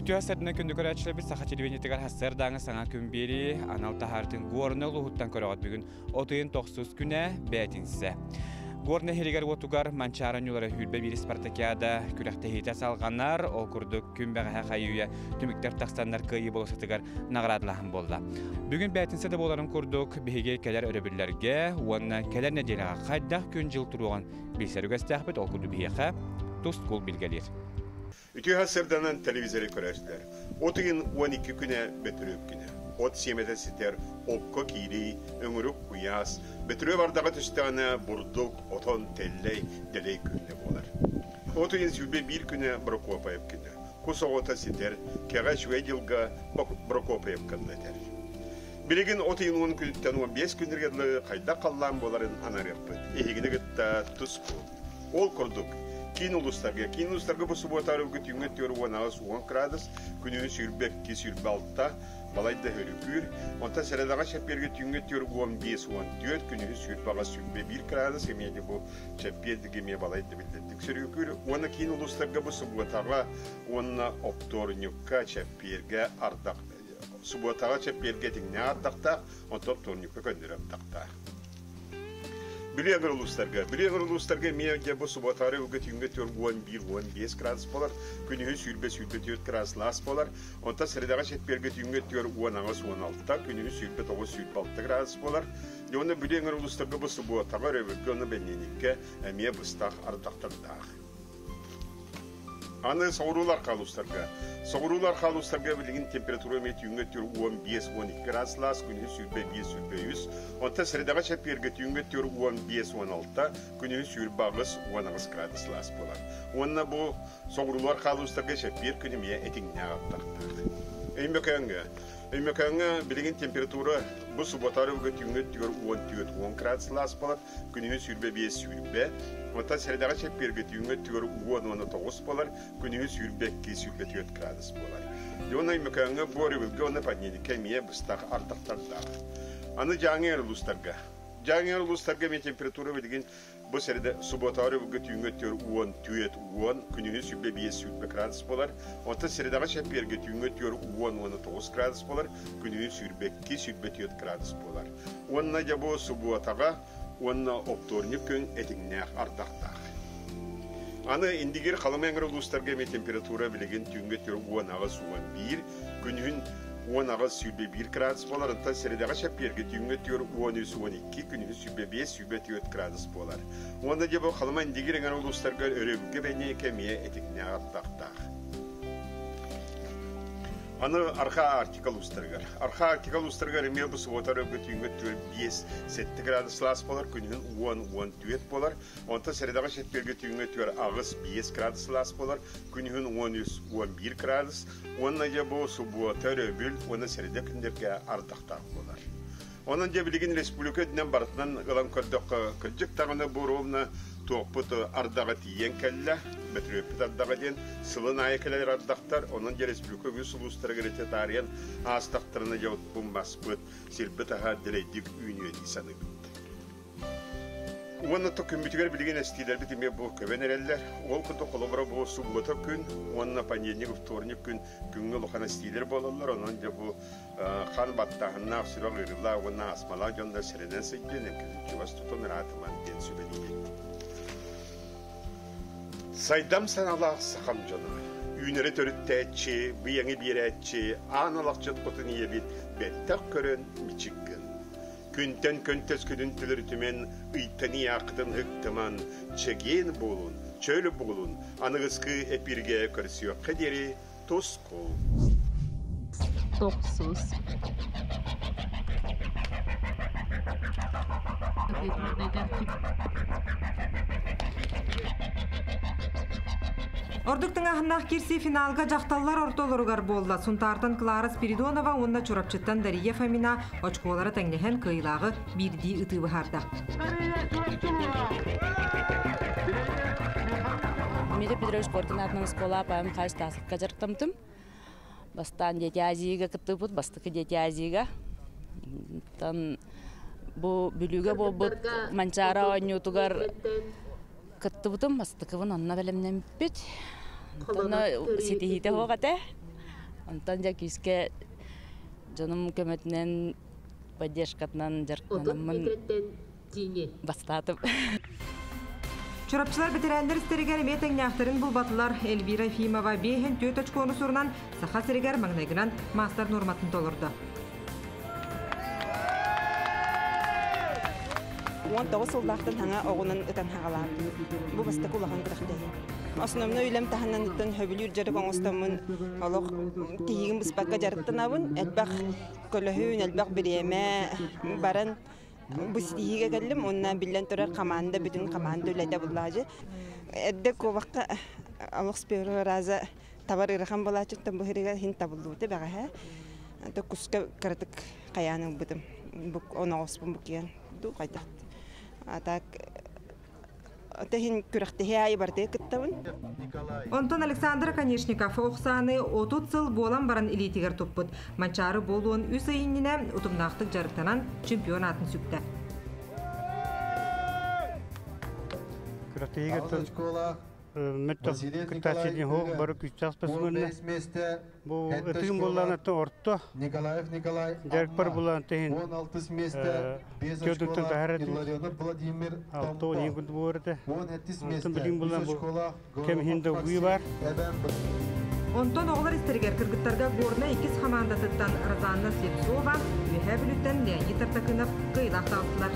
Үтүө сарсыарданан күндү көрөөччүлэрбит Саха телевидениетыгар сарсыардааҥы саҥа күн биэрии анал таһаартын Горнай улууһуттан көрөҕүт бүгүн от ыйын тохсус күнэ бээтинсэ. Горнай иһигэр-уотугар Манчаары оонньуулара 21 спартакиада күрэхтэһиитэ салҕанар. Ол курдук күн бэҕэһээ хайыы-үйэ түмүктэр тахсаннар кыайыы болуоссатыгар наҕараадалаһан буолла. Бүгүн бээтинсэ да буоларын курдук биһиги кэлэр өрөбүллэргэ уонна кэлэр нэдиэлэҕэ хайдах күн-дьыл туруоҕун билсэр үгэстээхпит. Ол курдук биһиэхэ тус-кул билгэлиир. Үтүө сарсыарданан телевизоры көрөөччүлэр. От ыйын 12 күнэ Бөтүрүөп күнэ. От сиэмэтэ ситэр, окко киирии, өҥүрүк куйаас, Бөтүрүөп ардаҕа түстэҕинэ бурдук, отон, тэллэй, дэлэй күнэ буолар. От ыйын 21 күнэ Прокопаев күнэ. Кус оҕото ситэр, кэҕэ үчүгэй дьылга Прокопаевканы этэр. Билигин от ыйын 10 күнүттэн 15 күннэргэ дылы хайдах халлаан буоларын анарыахпыт. Эһигини кытта тус буол. Ол курдук, киин улуустарга, киин улуустарга бу субуота арыгы түүҥҥэ 48 градус, күнүһүн 22-26, балайда өрүкүүр. Онтон сэрэдэҕэ чэппиэргэ түүҥҥэ 45-14, күнүһүн 28-21 градус, эмиэ де бу чэппиэрдиги эмиэ балайда биллэрдик сөрүүкүүр. Уонна киин улуустарга бу субуотаҕа уонна оптуорунньукка чэппиэргэ ардах субуотаҕа чэппиэргэ этиҥнээх ардахтаах, онтон оптуорунньукка көннөрү ардахтаах. Бүлүү эҥэр улуустарга. Бүлүү эҥэр улуустарга эмиэ дьэ бу субуотаары ылга түүҥҥэ 41-15 градус буолар, күнүһүн 20-24 градус лаас буолар. Онтон средаҕа чэппиэргэ түүҥҥэ 48-16, күнүһүн 29-26 градус буолар. Дьэ уонна Бүлүү эҥэр улуустарга бу субуотаҕа, өрөбүлгэ уонна бэнньиэниккэ эмиэ быстах ардахтардаах. Аны соҕуруулар хаалустарга. Соҕуруулар хаалустарга билигин температура эмиэ түүҥҥэ 15-12 градус сылаас, күнүһүн 25-23. Онтон средаҕа чэппиэргэ түүҥҥэ 15-16, күнүһүн 28-18 градус сылаас буолар. Уонна бу соҕуруулар хаалустарга чэппиэр күн эмиэ этиҥнээх ардахтаах. Өймөкөөҥҥө. Өймөкөөҥҥө билигин температура бу суббота арыгыга түүҥҥэ 14-10 градус сылаас буолар, күнүһүн 25-20, оттон сэрэдэҕэ чэппиэргэ түүҥҥү өттүгэр 10-19 буолар, күнүһүн 22-24 градус буолар. Уонна Өймөкөөҥҥө бу өрөбүлгэ уонна понедельникка эмиэ быстах ардахтардаах. Аны Дьааҥы эр улуустарга. Дьааҥы эр улуустарга эмиэ температура билигин бу сэрэдэ суббота өрөбүлгэ түүҥҥү өттүгэр 14-10, күнүһүн 25-20 градус буолар. Оттон сэрэдэҕэ чэппиэргэ түүҥҥү өттүгэр 10-19 градус буолар, күнүһүн 22-24 градус буолар. Уонна дьэ бу субуотаҕа уонна оптуорунньук күн этиҥнээх ардахтаах. Аны Индигир Халыма эҥэр улуустарга эмиэ температура билигин түүҥҥү 18-11, күнүһүн 18-21 градус буолар, онтон сэрэдэҕэ чэппиэргэ түүҥҥү 13-12, күнүһүн 25-24 градус буолар. Уонна дьэ бу Халыма Индигир эҥэр улуустарга өрөбүлгэ бэнньиэкэ эмиэ этиҥнээх ардахтаах. Аны Арҕаа Арктика улуустарыгар. Арҕаа Арктика улуустарыгар эмиэ бу субуота өрөбүлгэ түүҥҥү 4-5, 7 градус сылаас буолар, күнүһүн 10-14 буолар. Онтон сэрэдэҕэ чэппиэргэ түүҥҥү 8-5 градус сылаас буолар, күнүһүн 13-11 градус. Уонна дьэ бу субуота, өрөбүл уонна сэрэдэ күннэргэ ардахтаах буолар. Онон дьэ билигин республика үрдүнэн барытынан ылан көрдөххө, кырдьык даҕаны бу ровно туохпут ардаҕа тиийэн кэллэ, Бөтүрүөппүт ардаҕа диэн сылын аайы кэлэр ардахтар, онон дьэ республика үгүс улуустарыгар ити таарыйан аастахтарына дьэ отпун баспыт, сирбит аһа дэлэйдик үүнүө дии саныыбыт. Уонна то күммүтүгэр билигин эстиилэрбит эмиэ бу көбөн эрэллэр. Ол курдук холобура бу суббота күн уонна понедельник, вторник күн күҥҥэ улахан эстиилэр буолаллар. Онон дьэ бу Хан баттааһыннаах, сүрэх ыарыылаах уонна астмалаах дьоннор сэрэнэн сылдьан, эмкитин чугас тутан ыраатыман диэн сүбэлиибит. Сайдам санаалаах сахам дьоно, үүнэри төрүттээччи, быйаҥы биэрээччи, аан алахчыт хотун ийэбит бэттэх көрөн мичик гын. Күнтэн көнтөскүтүн төлөрүтүмэн, ыйтан ыйааххытын ыһыктыман, чэгиэн буолун, чөл буолун, аныгыскы эпииргэ көрсүөххэ диэри Тускул. Тохсус. Ордук тыҥааһыннаах киирсии финалга дьахталлар ортолоругар буолла. Сунтаартан Клара Спиридонова уонна Чурапчыттан Дария Фомина очколара тэҥнэһэн кыайыылааҕы биирдии ытыы быһаарда. Дмитрий Петрович Коркин аатынан оскуола Павел Михайлович Тасовка дьарыктамтым. Бастаан Дети Азияга кыттыбыт, бастакы Дети Азияга. Тан бу Бүлүүгэ буолбут Манчаара оонньуутугар кыттыбытым, бастакыбын онно бэлэмнэммиппит. Онно ситиһиитэ суох этэ. Онтон дьэ күүскэ дьонум көмөтүнэн, поддержкатынан дьарыктанаммын бастаатым. Чурапчылар бэтэрээннэр истэригэр эмиэ тэҥнээхтэрин булбатылар. Эльвира Ефимова 54 очкону сурунан Саха сиригэр маҥнайгынан маастар нуорматын толордо. 19 сыллаахтан хаҥа оҕунан ытан хаҕалаабытым. Бу бастакы улахан күрэхтэһии. Основной үлэм таһынан хөбүлүүр дьарык оҥостоммун олох тиһигин быспакка дьарыктанабын. Элбэх көлөһүн, элбэх бириэмэ баран бу ситиһиигэ кэллим. Уонна биллэн турар команда, бүтүн команда үлэтэ буллаажы. Эрдэ куобахха олох с первого раза табар ыарахан буолааччыттан быһырыга иһин табыллыбыта бэҕэһээ. Куска кыратык хайаан ылбытым. Оноҕоспун букуйан ду хайдах. А так Тэһин күрэхтэһии аайы барытыгар кыттабын. Онтон Александр Оконешников ох сааны 30 сыл буолан баран илиитигэр туппут. Манчаары буолуон үс ый иннинэ утумнаахтык дьарыктанан чемпион аатын сүктэ. Күрэхтэһиигэ мөттөх кыттааччы хоох бары күччэх спортсменнар. Бу ытыгын буллаан орто. Николаев Николай Дьарыкпар буллаан тыһын 16 месте 5 Тёдуттан очколаах таһар Илларионов Владимир алто Томпо не күн буорда. 17 Онтон месте билин 3 буллаан бу очколаах кэм иһин Горохов да угуй бар. Эбэм Онтон оҕолор истэригэр кыргыттарга Горнай иккис хамаандатыттан Розанна Слепцова, Үөһээ Бүлүүттэн Леонид Тартакынов кыайыылаах таҕыстылар.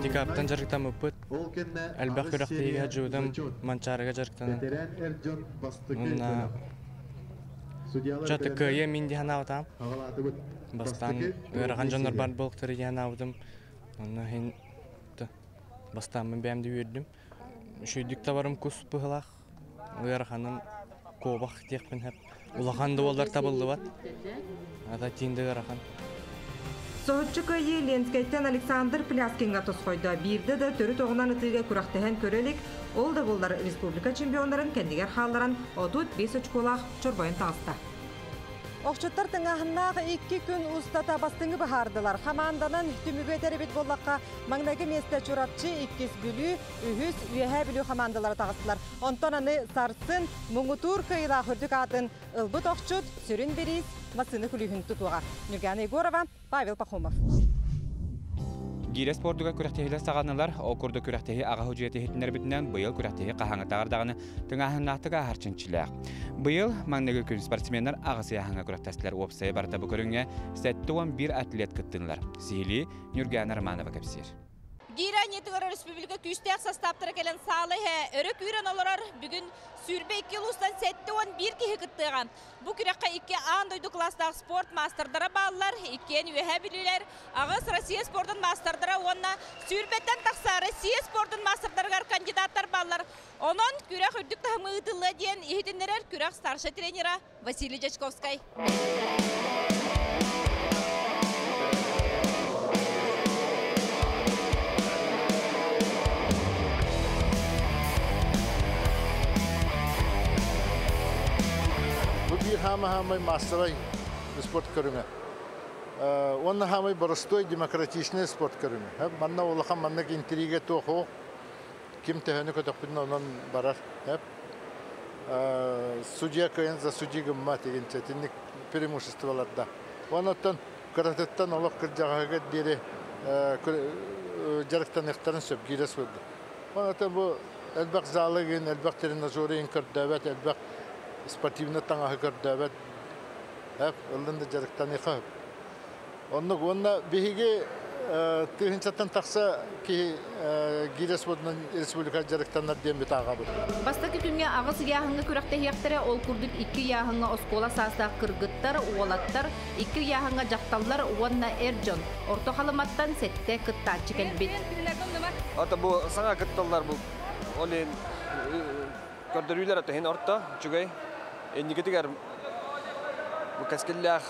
Дикаптан дьарыктаммыппыт. Элбэх күрэхтэһиигэ дьуудам Манчаарыга дьарыктанан. Уонна чаты кыайа мин дии санаабытам. Бастаан ыарахан дьоннор бар буолуктары дии санаабытым. Онно иһин бастааммын бэйэм да үөрдүм. Үчүгүйдүк табарым кус быһылаах. Ыараханын куобах диэхпин сөп. Улахан да буоллар табыллыбат. Ата тиин да ыарахан. Соһуччу кыайыы Ленскэйтэн Александр Пляскинга тосхойдо. Биирдэ да төрүт оҕунан ытыыга күрэхтэһэн көрө илик, ол да буоллар республика чемпионнарын кэннигэр хаалларан 35 очколаах чорбойон таҕыста. Охчуттар тыҥааһыннаах 2 күн устата бастыҥы быһаардылар. Хамаанданан түмүгү этэр эбит буоллахха, маҥнайгы миэстэ Чурапчы, иккис Бүлүү, үһүс Үөһээ Бүлүү хамаандалара таҕыстылар. Онтон аны сарсын муҥутуур кыайыылаах үрдүк аатын ылбыт охчут сүрүн бириис массыына күлүүһүн тутуоҕа. Нюргана Егорова, Павел Пахомов. Гиирэ спордугар күрэхтэһиилэр саҕаланнылар. Ол курдук күрэхтэһии аҕа судьуйата иһитиннэрбитинэн быйыл күрэхтэһии хаһааҥҥытааҕар даҕаны тыҥааһыннаахтык ааһар чинчилээх. Быйыл маҥнайгы күн спортсменнар аҕыс ыйааһыҥҥа күрэхтэстилэр. Уопсайа барыта бу көрүҥҥэ 71 атлет кыттыннылар. Сиһилии Нюргана Романова кэпсиир. Гиирэ анньыытыгар республика күүстээх састааптара кэлэн саала иһэ өрө күүрэн олорор. Бүгүн 22 улуустан 71 киһи кыттыаҕа. Бу күрэххэ 2 аан дойду класстаах спорт маастардара бааллар, иккиэн Үөһээ Бүлүүлэр, 8 Россия спордун маастардара уонна сүүрбэттэн тахса Россия спордун маастардарыгар кандидаттар бааллар. Онон күрэх үрдүк таһымы ыытыллыа диэн иһитиннэрэр күрэх старшай тренера Василий Дьячковскай. Бу биир хаама-хаамай маассабай спорт көрүҥэ. Уонна хаамай боростуой демократичный спорт көрүҥэ. Манна улахан маннык интрига туох суох. Ким төһөнү көтөхпүтүн онон барар. Судья кыайан за судьи гыммат деген итинник преимуществоларда. Онон кыратыттан олох кырдьаҕаһыгар диэри дьарыктаныахтарын сөп гиирэ суурда. Онон бу элбэх залыгын, элбэх тренажерын көрдөөбөт, элбэх спортивный таҥаһы көрдөөбөт. Ыллын да дьарыктаныха. Оннук уонна биһиги тыһыынчаттан тахса киһи гиирэ спордунан республика дьарыктанар диэн бит ааҕабыт. Бастакы күҥҥэ 8 ыйааһыҥҥа күрэхтэһиэхтэрэ, ол курдук 2 ыйааһыҥҥа оскуола саастаах кыргыттар, уолаттар, 2 ыйааһыҥҥа дьахталлар уонна эр дьон. Орто Халыматтан 7 кыттааччы кэлбит. Ата бу саҥа кытталлар бу олен көрдөрүүлэр атыһын орто үчүгэй. Эннигитигэр бу кэскиллээх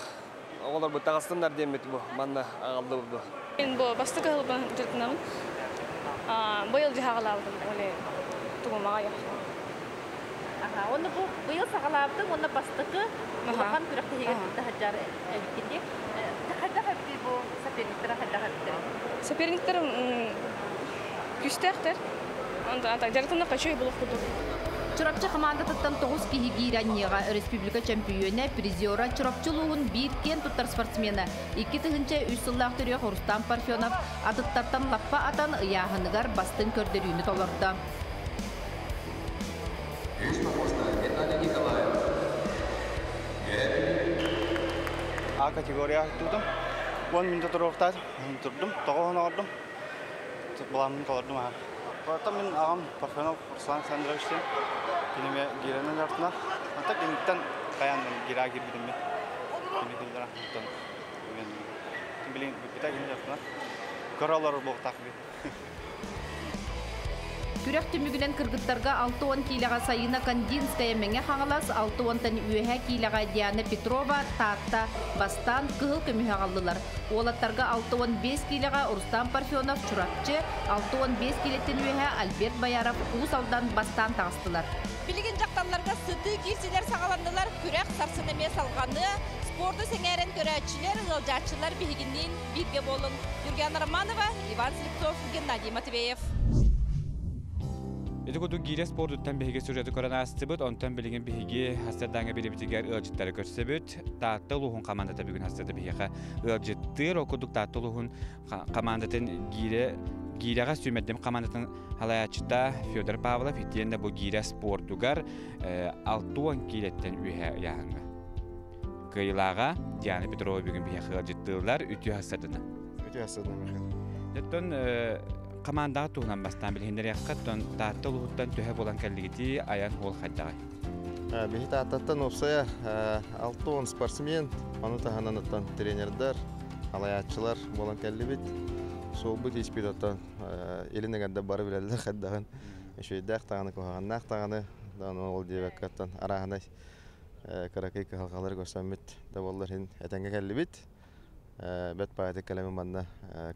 оҕолор бу таҕыстыннар диэммит бу манна аҕаллыбыт бу. Мен бу бастакы сылбын дьарыктанабын. Быйыл дьаһаҕалаабытым оле тугумаҕа яхшы. Аха, онно бу быйыл саҕалаабытым, онно бастакы улахан күрэхтэһиигэ кытта сылдьар эбиккин дии. Хайдах эбитий бу соперниктара хайдах эбиттэр? Соперниктер күүстээхтэр. Онтон ата дьарыктаннахха үчүгэй буолуох курдук. Чурапчы хамаандатыттан 9 киһи киирэ анньыаҕа. Республика чөмпүйүөнэ, призера Чурапчы улууһун биир киэн туттар спортсмена, 2003 сыллаах төрүөх Рустам Парфенов атыттартан лаппа атан ыйааһыныгар бастыҥ көрдөрүүнү толордо. А категория тутум. 10 минута туруохтаат турдум, тоҕо оҥордум. Буламмын толордум аха. Оттон мин аҕам Парфенов Руслан Александрович диэн киниме гиирэнэн артына. Онтон киниттэн хайаан гира киирбитим мен. Кини киллэрэн онтон мен билин бүппүтэ кини артына. Көрө олорор буолуохтаах бит. Күрэх түмүгүнэн кыргыттарга 60 киилэҕэ Сайыына Кандинская Мэҥэ Хаҥалас, 60-тан үөһэ киилэҕэ Диана Петрова Таатта бастаан кыһыл көмүһү аҕаллылар. Уолаттарга 65 киилэҕэ Рустам Парфенов Чурапчы, 65 киилэттэн үөһэ Альберт Бояров Уус Алдан бастаан таҕыстылар. Билигин дьахталларга сытыы киирсилэр саҕаланнылар, күрэх сарсын эмиэ салҕаныа. Спорду сэҥээрэн көрөөччүлэр, ыалдьааччылар биһигинниин бииргэ буолуҥ. Юргиана Романова, Иван Слепцов, Геннадий Матвеев. Ити курдук гиирэ спордуттан биһиги сюжеты көрөн аастыбыт, онтон билигин биһиги хастардааҥҥа биэрэбитигэр ыалдьыттары көрсөбүт. Таатта улууһун командата бүгүн хастарда биһиэхэ ыалдьыттыыр. Ол курдук Таатта улууһун командатын гиирэ гиирэҕэ сүүмэрдим командатын халайааччыта Федор Павлов итиэннэ бу гиирэ спордугар 60 киилэттэн үөһэ ыйааһыҥҥа. Кыайыылааҕа Диана Петрова бүгүн биһиэхэ ыалдьыттыыллар. Үтүө хастардына. Үтүө хастардына, Михаил. Оттон командаҕа туһунан бастаан билиһиннэриэххэ, оттон Таатта улууһуттан төһө буолан кэллигитий, айан уол хайдаҕай? Биһи Тааттаттан уопсайа 60 спортсмен, ону таһынан оттон тренердэр, халайааччылар буолан кэллибит. Суолбут испит оттон илин эҥэрдэ бары билэллэр хайдаҕын үчүгэйдээх даҕаны, куһаҕаннаах даҕаны, ол диэбэккэ оттон арааһынай кыракый кыһалҕалары көрсөммүт да буоллар иһин этэҥҥэ кэллибит. Бэт баайытык кэлэмин манна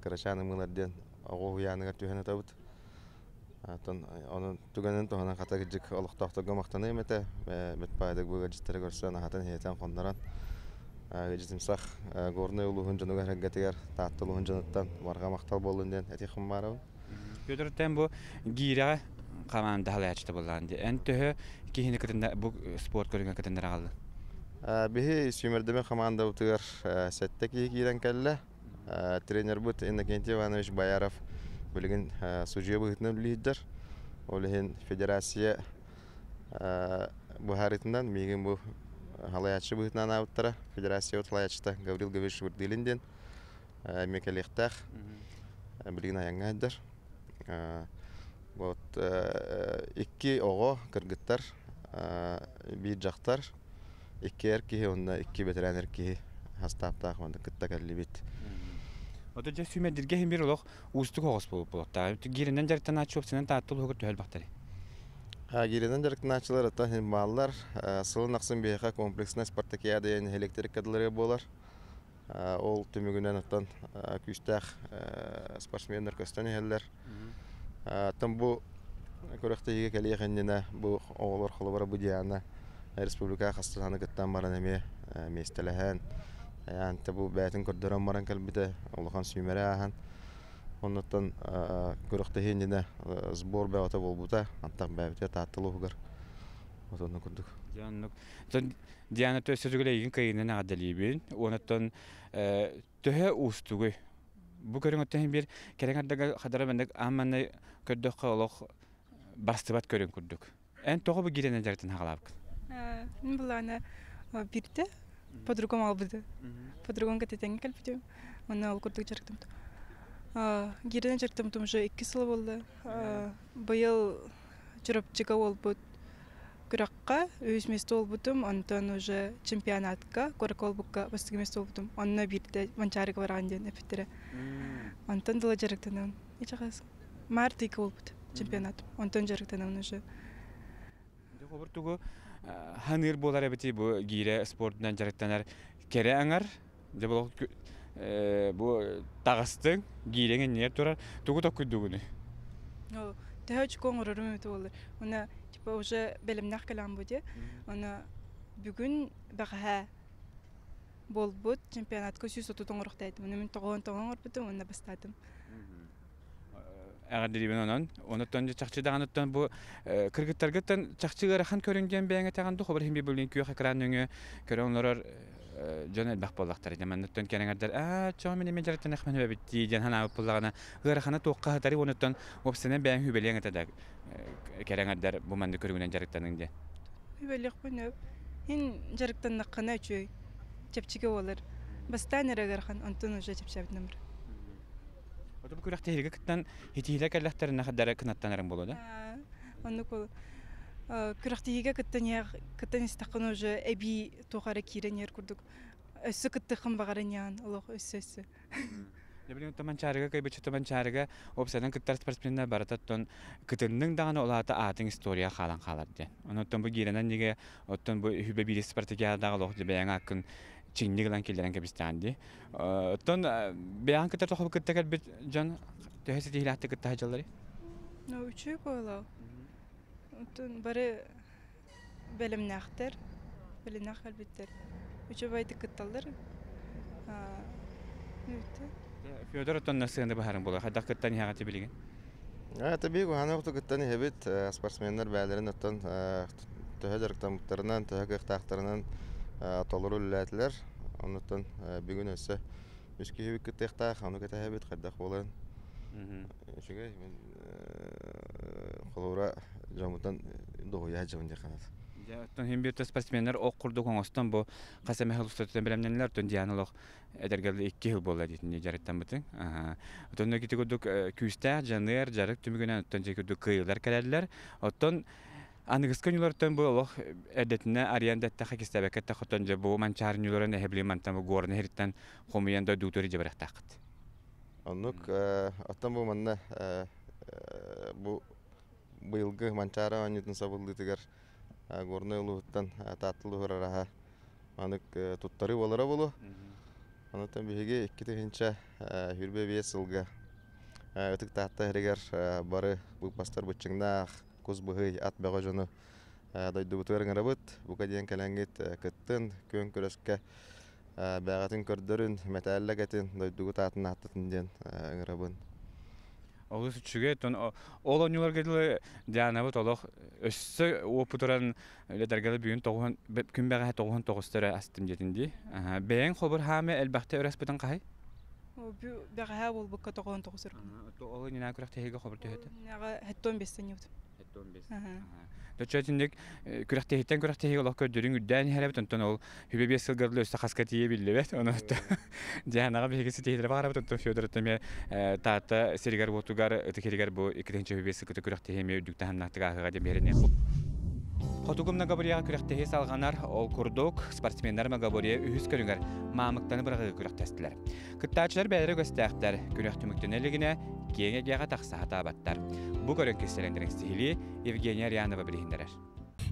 кырачаан ымыылар диэн оҕо уһуйааныгар түһэн ытабыт. Оттон ону түгэнин туһанан хата кырдьык олохтоохторго махтаныам этэ. Бэт баайытык бу ыалдьыттары көрсөн аһатан-иһэтэн хоннорон ыалдьытымсах Горнай улууһун дьонугар эргэтигэр Таатта улууһун дьонуттан барҕа махтал буоллун диэн этиэхпин баарабын. Петр Тен бу гиирэҕэ команда халаяччыта буоллаан дии. Эн төһө киһини кытынна бу спорт көрүҥэ кытыннара аҕаллын? Биһи сүүмэрдэмэ командабытыгар сэттэ киһи киирэн кэллэ. Тренербит Иннокентий Иванович Бояров билигин судьуйа быһыытынан үлэлиир. Ол иһин федерация быһаарыытынан миигин бу халаяччы быһыытынан аабыттара. Федерация салайааччыта Гаврил Гаврильевич Вырдылин диэн эмиэ кэлиэхтээх. Билигин айаҥҥа сылдьар. Вот икки оҕо кыргыттар, биир дьахтар, икки эр киһи уонна икки бэтэрээн эр киһи хастааптаах уонна кытта кэллибит. Ото дьэ сүүмэрдиргэ иһин биир олох уустук оҕус буолуохтаах. Гииринэн дьарыктанааччы уопсайынан Таатта улууһугар төһө элбэхтэрий? Гииринэн дьарыктанааччылар оттон иһин бааллар. Сылын ахсын биһиэхэ комплекснай спартакиада диэн нэһилиэктэр ыккардыларыгар буолар. Ол түмүгүнэн оттон күүстээх спортсменнар көстөн иһэллэр. Оттон бу күрэхтэһиигэ кэлиэх иннинэ бу оҕолор холобура бу Диана республикаҕа хастыһаны кыттан баран эмиэ миэстэлэһэн, айаанта бу бэйэтин көрдөрөн баран кэлбитэ, улахан сүүмэри ааһан. Оннуттан күрэхтэһии иннинэ сбор бөҕөтө буолбута, антах бэйэбитигэр Таатта улууһугар вот оннук курдук. Дьэ оннук. Диана өссө төгүл эйигин кыайыынан эҕэрдэлиибин. Уонуттан төһө уустугуй? Бу көрүҥүттэн биир кэрэҥ ардага хадара маннык аан маннай көрдөххө олох барстыбат көрүҥ курдук. Эн тоҕо бу гиирэнэн дьарыктан хаҕалаабыккын? Мин былаана бирде по-другому албыды. По-другому кэтэтеңге кэлбитим. Онно ол курдук дьарыктым. Гиирэнэн дьарыктаммытым уже икки сыл буолла. Быйыл Чурапчыга уолбут күрэххэ үһүс миэстэ буолбутум, онтон уже чемпионатка куоракка буолбукка бастакы миэстэ буолбутум. Онно биирдэ Манчаарыга бараҕын диэн эппиттэрэ. Онтон дыла дьарыктанабын. Ичэҕэс март ыйга буолбут чемпионат. Онтон дьарыктанабын уже. Холобур тугу ханыыр буолар эбити бу гиирэ спордунан дьарыктанар кэрэ аҥар дьэ бу бу таҕыстыҥ гиирэҥ иннигэр турар тугу токкуйдугунуй? Төһө очко оҥорорум эбитэ буоллар. Уонна типа уже бэлэмнээх кэлэҕин бу дии. Уонна бүгүн бэҕэһээ буолбут чемпионатка 130 оҥоруохтаатым. Уонна мин тоҕоон тоҕо оҥорбутум уонна бастаатым. Эҕэрдэлиибин онон. Онуттан чахчы даҕаныттан бу кыргыттаргыттан чахчы ыарахан көрүҥ диэн бэйэҥ этэҕин дуу, хобор иһин билин күөх экран нөҥүө көрө олорор дьон элбэх буоллахтар. Манныттан кэрэҥэрдэр аа чоо мин эми дьарыктан эхмэн эбит дии диэн санаабыт буоллаҕына ыарахана туохха хатары онуттан уопсайынан бэйэҥ хүбэлиэҥ этэ да кэрэҥэрдэр бу маннык көрүҥүнэн дьарыктаныҥ диэн. Хүбэлиэхпин өп. Ин дьарыктаннаххына үчүгэй. Чэпчэки буолар. Бастаан эрэ ыарахан, онтон уже чэпчээбитинэн барар. Ото бу күрэхтэһиигэ кыттан итиилэр кэллэхтэринэ хаддара кынаттанарым буолуо да? Оннук ол күрэхтэһиигэ кыттан кыттан истэххинэ уже эбии туох эрэ киирэн иһэр курдук өссө кыттыаххын баҕаран иһэн олох өссө өссө. Билигин Таманчаарыга кыайбычча Таманчаарыга уопсайынан кыттар спортсменнар барыта оттон кытынныҥ даҕаны ол аата аатыҥ история хаалан хаалар диэн. Онон бу гиирэнэн дигэ оттон бу үһүбэ биир спартакиадаҕа олох бэйэҥ ааккын чиҥник ылан киллэрэн кэбистэҕин дии. Оттон бэйэҥ кытта тохобу кытта кэлбит дьон төһө ситиһиилээхтик кытта сылдьалларый? Ну, үчүгэй буолла. Оттон бары бэлэмнээхтэр, бэлэмнээх кэлбиттэр. Үчүгэйдик кытталлар. Федор оттон сыаны баһарын буолар. Хайдах кыттан иһэҕит билигин? Таби куһаҕан оҕото кыттан иһэбит. Спортсменнар бэйэлэрин оттон төһө дьарыктаммыттарынан, төһө кыахтаахтарынан толору үлэлээтилэр. Оннуттан бүгүн өссө үс киһибит кыттыахтаах, ону кэтэһэбит хайдах буоларын. Үчүгэй, мин холобура дьоммуттан дуоһуйа сылдьабын диэххэ наада. Дьэ, оттон иһин биир спортсменнар ох курдук оҥостон бу хас эмэ сыл устатыттан бэлэмнэннилэр, оттон Диана олох эдэргэ 2 сыл буолла диэтин дьарыктаммытыҥ. Оттон ити курдук күүстээх дьаныар, дьарык түмүгүнэн оттон дьэ курдук кыайыылар кэлэллэр. Оттон аныгыскы ньулартан бу олох эрдэтинэ арыйан да эттэххэ кистээбэккэ эттэххэ оттон дьэ бу Манчаары ньуларын эһэбили мантан бу Горнай иһириттэн хомуйан дойдуутугар илдьэ барыахтааххыт. Оннук оттон бу манна бу быйылгы Манчаары оонньуутун сабыллыытыгар Горнай улууһуттан Таатта улууһугар араһа манык туттарыы буолара буолуо. Онтон биһиги 2025 сылга Ытык Таатта иһигэр бары быыппастар быччыҥнаах, кус быһый, ат бөҕө дьону дойдубутугар ыҥырабыт. Бука диэн кэлэҥҥит кыттын, күөн күрэскэ бэҕэтин көрдөрүн, мэтээллэгэтин, дойдугут аатын ааттатын диэн ыҥырабын. Олус үчүгэй. Ол оонньууларга дылы Дианабыт олох өссө уопутуран үлэтэргэ бүгүн тоҕуһун күн бэҕэһээ тоҕуһун тоҕустары астым диэтин дии. Бэйэҥ хобур хаамы элбэхтэ өрөспүтүн хаһай? Бэҕэһээ буолбукка тоҕуһун тоҕус Ол иннинэ күрэхтэһиигэ хобур түһэтэ? Хэттон бестен юут. Хэттон бес. Төчө итинник күрэхтэһииттэн күрэхтэһиигэ олох көрдөрүҥ үрдээн иһэрэбит, онтон ол хүбэ биэс сылга дылы өссө хаска тиийэ биллибэт. Онон Дианаҕа биһиги ситиһиилэри баҕарабыт, онтон Федор эмиэ Таатта сиригэр-уотугар, ытык сиригэр бу 2005 сылгыта күрэхтэһии эмиэ үрдүк таһымнаахтык ааһыаҕа диэн биһирэниэхпит. Хотугу многоборьеҕа күрэхтэһии салҕанар. Ол курдук, спортсменнар многоборье үһүс көрүҥэр маамыктаны быраҕыы күрэхтэстилэр. Кыттааччылар бэйэлэрэ үгэстээхтэр, күрэх түмүктэнэ илигинэ киэҥ эйгэҕэ тахса сатаабаттар. Бу көрүҥ кистэлэҥнэрин сиһилии Евгения Арианова билиһиннэрэр.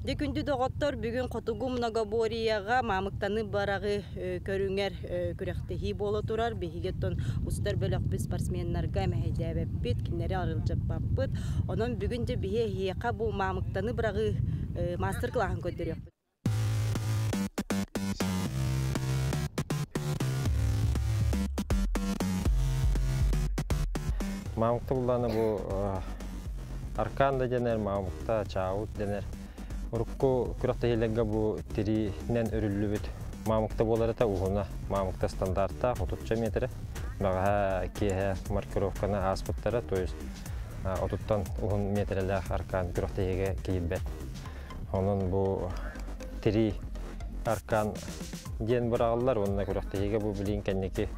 Дьэ күндү доҕоттор, бүгүн хотугу многоборьеҕа маамыктаны бараҕы көрүҥэр күрэхтэһии буола турар. Биһиги оттон устар бөлөхпүт спортсменнарга мэһэйдээбэппит, кинилэри арылдьыппаппыт. Онон бүгүн дьэ биһи эһиэхэ бу маамыктаны быраҕыы мастер-классын көрдөрүөхпүт. Маамыкта буллаана бу аркан да дэнэр, маамыкта, чаут дэнэр. Урукку күрэхтэһиилэргэ бу тириинэн өрүллүбүт маамыкта буолар этэ уһуна. Маамыкта стандарта 30 метрэ. Бэҕэһээ киэһэ маркировканы ааспыттара, то есть отуттан уһун метрэлээх аркан күрэхтэһиигэ киирбэт. Онон бу тирии аркан диэн быраҕаллар уонна күрэхтэһиигэ бу билигин кэнники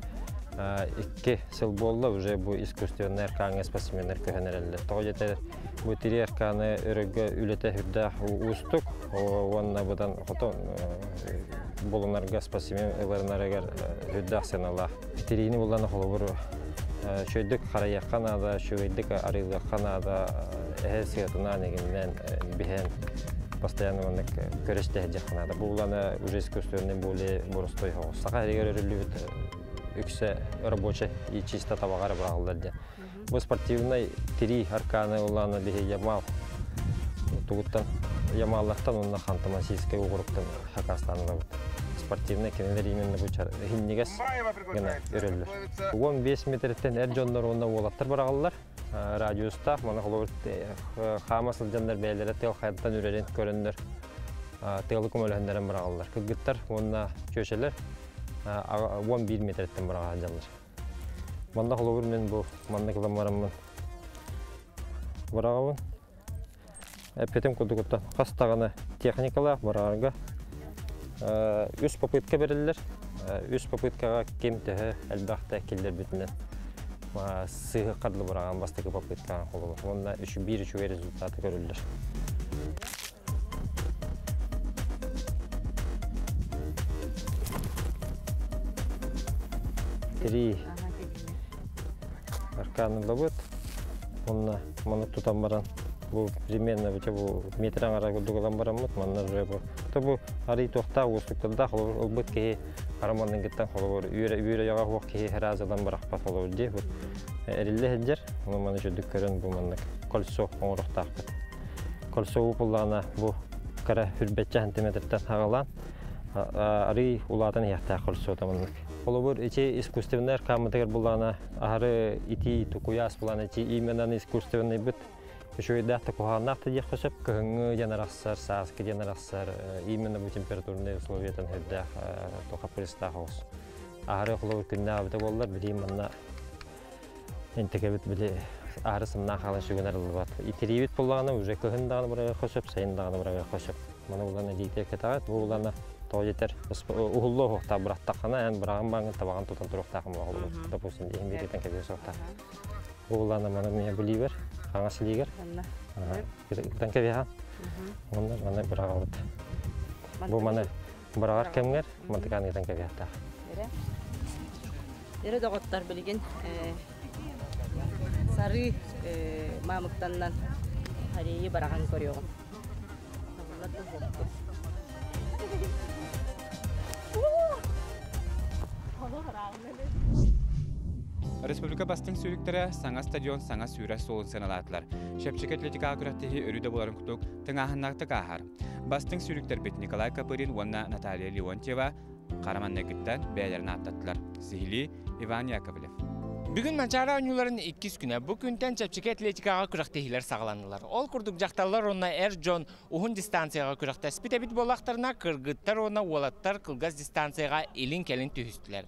2 сыл буолла уже бу искусственнай аркаҥҥа спортсменнар көһөн эрэллэр. Тоҕо диэтэр бу тирии арканы өрөгө үлэтэ үрдээх уустук уонна быдан хотон булунарга спортсмен ыларынарыгар үрдээх сыаналаах. Тириини булланы холобур үчүгэйдик харайыахха наада, үчүгэйдик арыылыахха наада, эһэ сыатынан эгиннэн биһэн постоянно маннык көрүстэ сылдьыахха наада. Бу уланы уже искусственный более боростой соҕус. Саха сиригэр өрүллүбүт үксэ рабочий и чисто табаҕар быраҕыллар диэн. Бу спортивнай тирии арканы улаана биһи Ямал тугуттан Ямаллартан уонна Ханты-Мансийскай уокуруктан хакастаан ылабыт. Спортивнай кинилэр именно бу иһинньигэс гына өрөллөр. 15 метртэн эр дьоннор уонна уолаттар быраҕаллар. радиустаах, маны холобур хаама сылдьаннар бэйэлэрэ тыал хайаттан үрэрин көрөннөр тыалы көмөлөһөннөрөн быраҕаллар. Кыргыттар уонна чүөчэлэр 11 метреттен быраҕа сылдьаллар. Манна холобур мен бу манна кылан бараммын быраҕабын. Эппитим курдук хас даҕаны техникалаах быраҕарга үс попытка бериллэр. Үс попыткаҕа ким төһө элбэхтэ киллэрбитинэн сыыһы харлы быраҕан бастакы попыткаҕа холобур. Уонна биир үчүгэй результаты көрүллэр. Три арканылабыт. Онна маны тутан баран бу примерно бу метр аңара курдук ылан бараммыт манна уже бу то бу арый туохтаах уустуктардаах холобур ылбыт киһи араманныгыттан холобур үөрэ үөрэ яга хуох киһи разылан барахпат холобур дии бу эриллэ сылдьар ону маны чөдүк көрөн бу маннык кольцо оҥоруохтаахпыт кольцо упуллаҕына бу кыра хүрбэччэ сантиметртан хаҕалаан арый улаатан иһиэхтээх кольцота маннык холобур ити искусственный аркааммытыгар буллаҕына аһары итии тукуйаас булан ити именно искусственный быт үчүгэйдээх да куһаҕаннаах да диэххэ сөп кыһыҥҥы диэн арахсар сааскы диэн арахсар именно бу температурнай условиятын үрдээх тоха пристаах оҕус аһары холобур күннээх эбитэ буоллар билигин манна интекебит били аһары сымнаах хаалан сүгүн арыллыбат итириибит буоллаҕына уже кыһын даҕаны бырайыахха сөп сайын даҕаны бырайыахха сөп маны булан илиитэ кэтэҕит бу булана тоҕо диэтэр уһуллуо уһуохтаах бырахтаххына эн быраҕан бааҥҥын табаҕын тутан туруохтаахын буолла допустим иһин бииритэн кэбиһэ суохтаах бу булана маны миэ билиибэр хаҥас илиигэр ытан кэбиһэҕин уонна маны быраҕабыт бу маны быраҕар кэмҥэр мантыкаан ыытан кэбиһэхтээх Эрэ доҕоттор билигин сарыы маамыктаннан харейы бараҕан көрүөҕүм. Республика бастыҥ сүүрүктэрэ саҥа стадион саҥа сүүрэр суолун сыаналаатылар. Чэпчэки атлетикаҕа күрэхтэһии өрүү да буоларын курдук тыҥааһыннаахтык ааһар. Бастыҥ сүүрүктэрбит Николай Копырин уонна Наталья Леонтьева хара маннайгыттан бэйэлэрин ааттаттылар. Сиһилии Иван Яковлев. Бүгүн Манчаары оонньууларын иккис күнэ. Бу күнтэн чэпчэки атлетикаҕа күрэхтэһиилэр саҕаланнылар. Ол курдук дьахталлар уонна эр дьон уһун дистанцияҕа күрэхтэспит эбит буоллахтарына, кыргыттар уонна уолаттар кылгас дистанцияҕа илин-кэлин түһүстүлэр.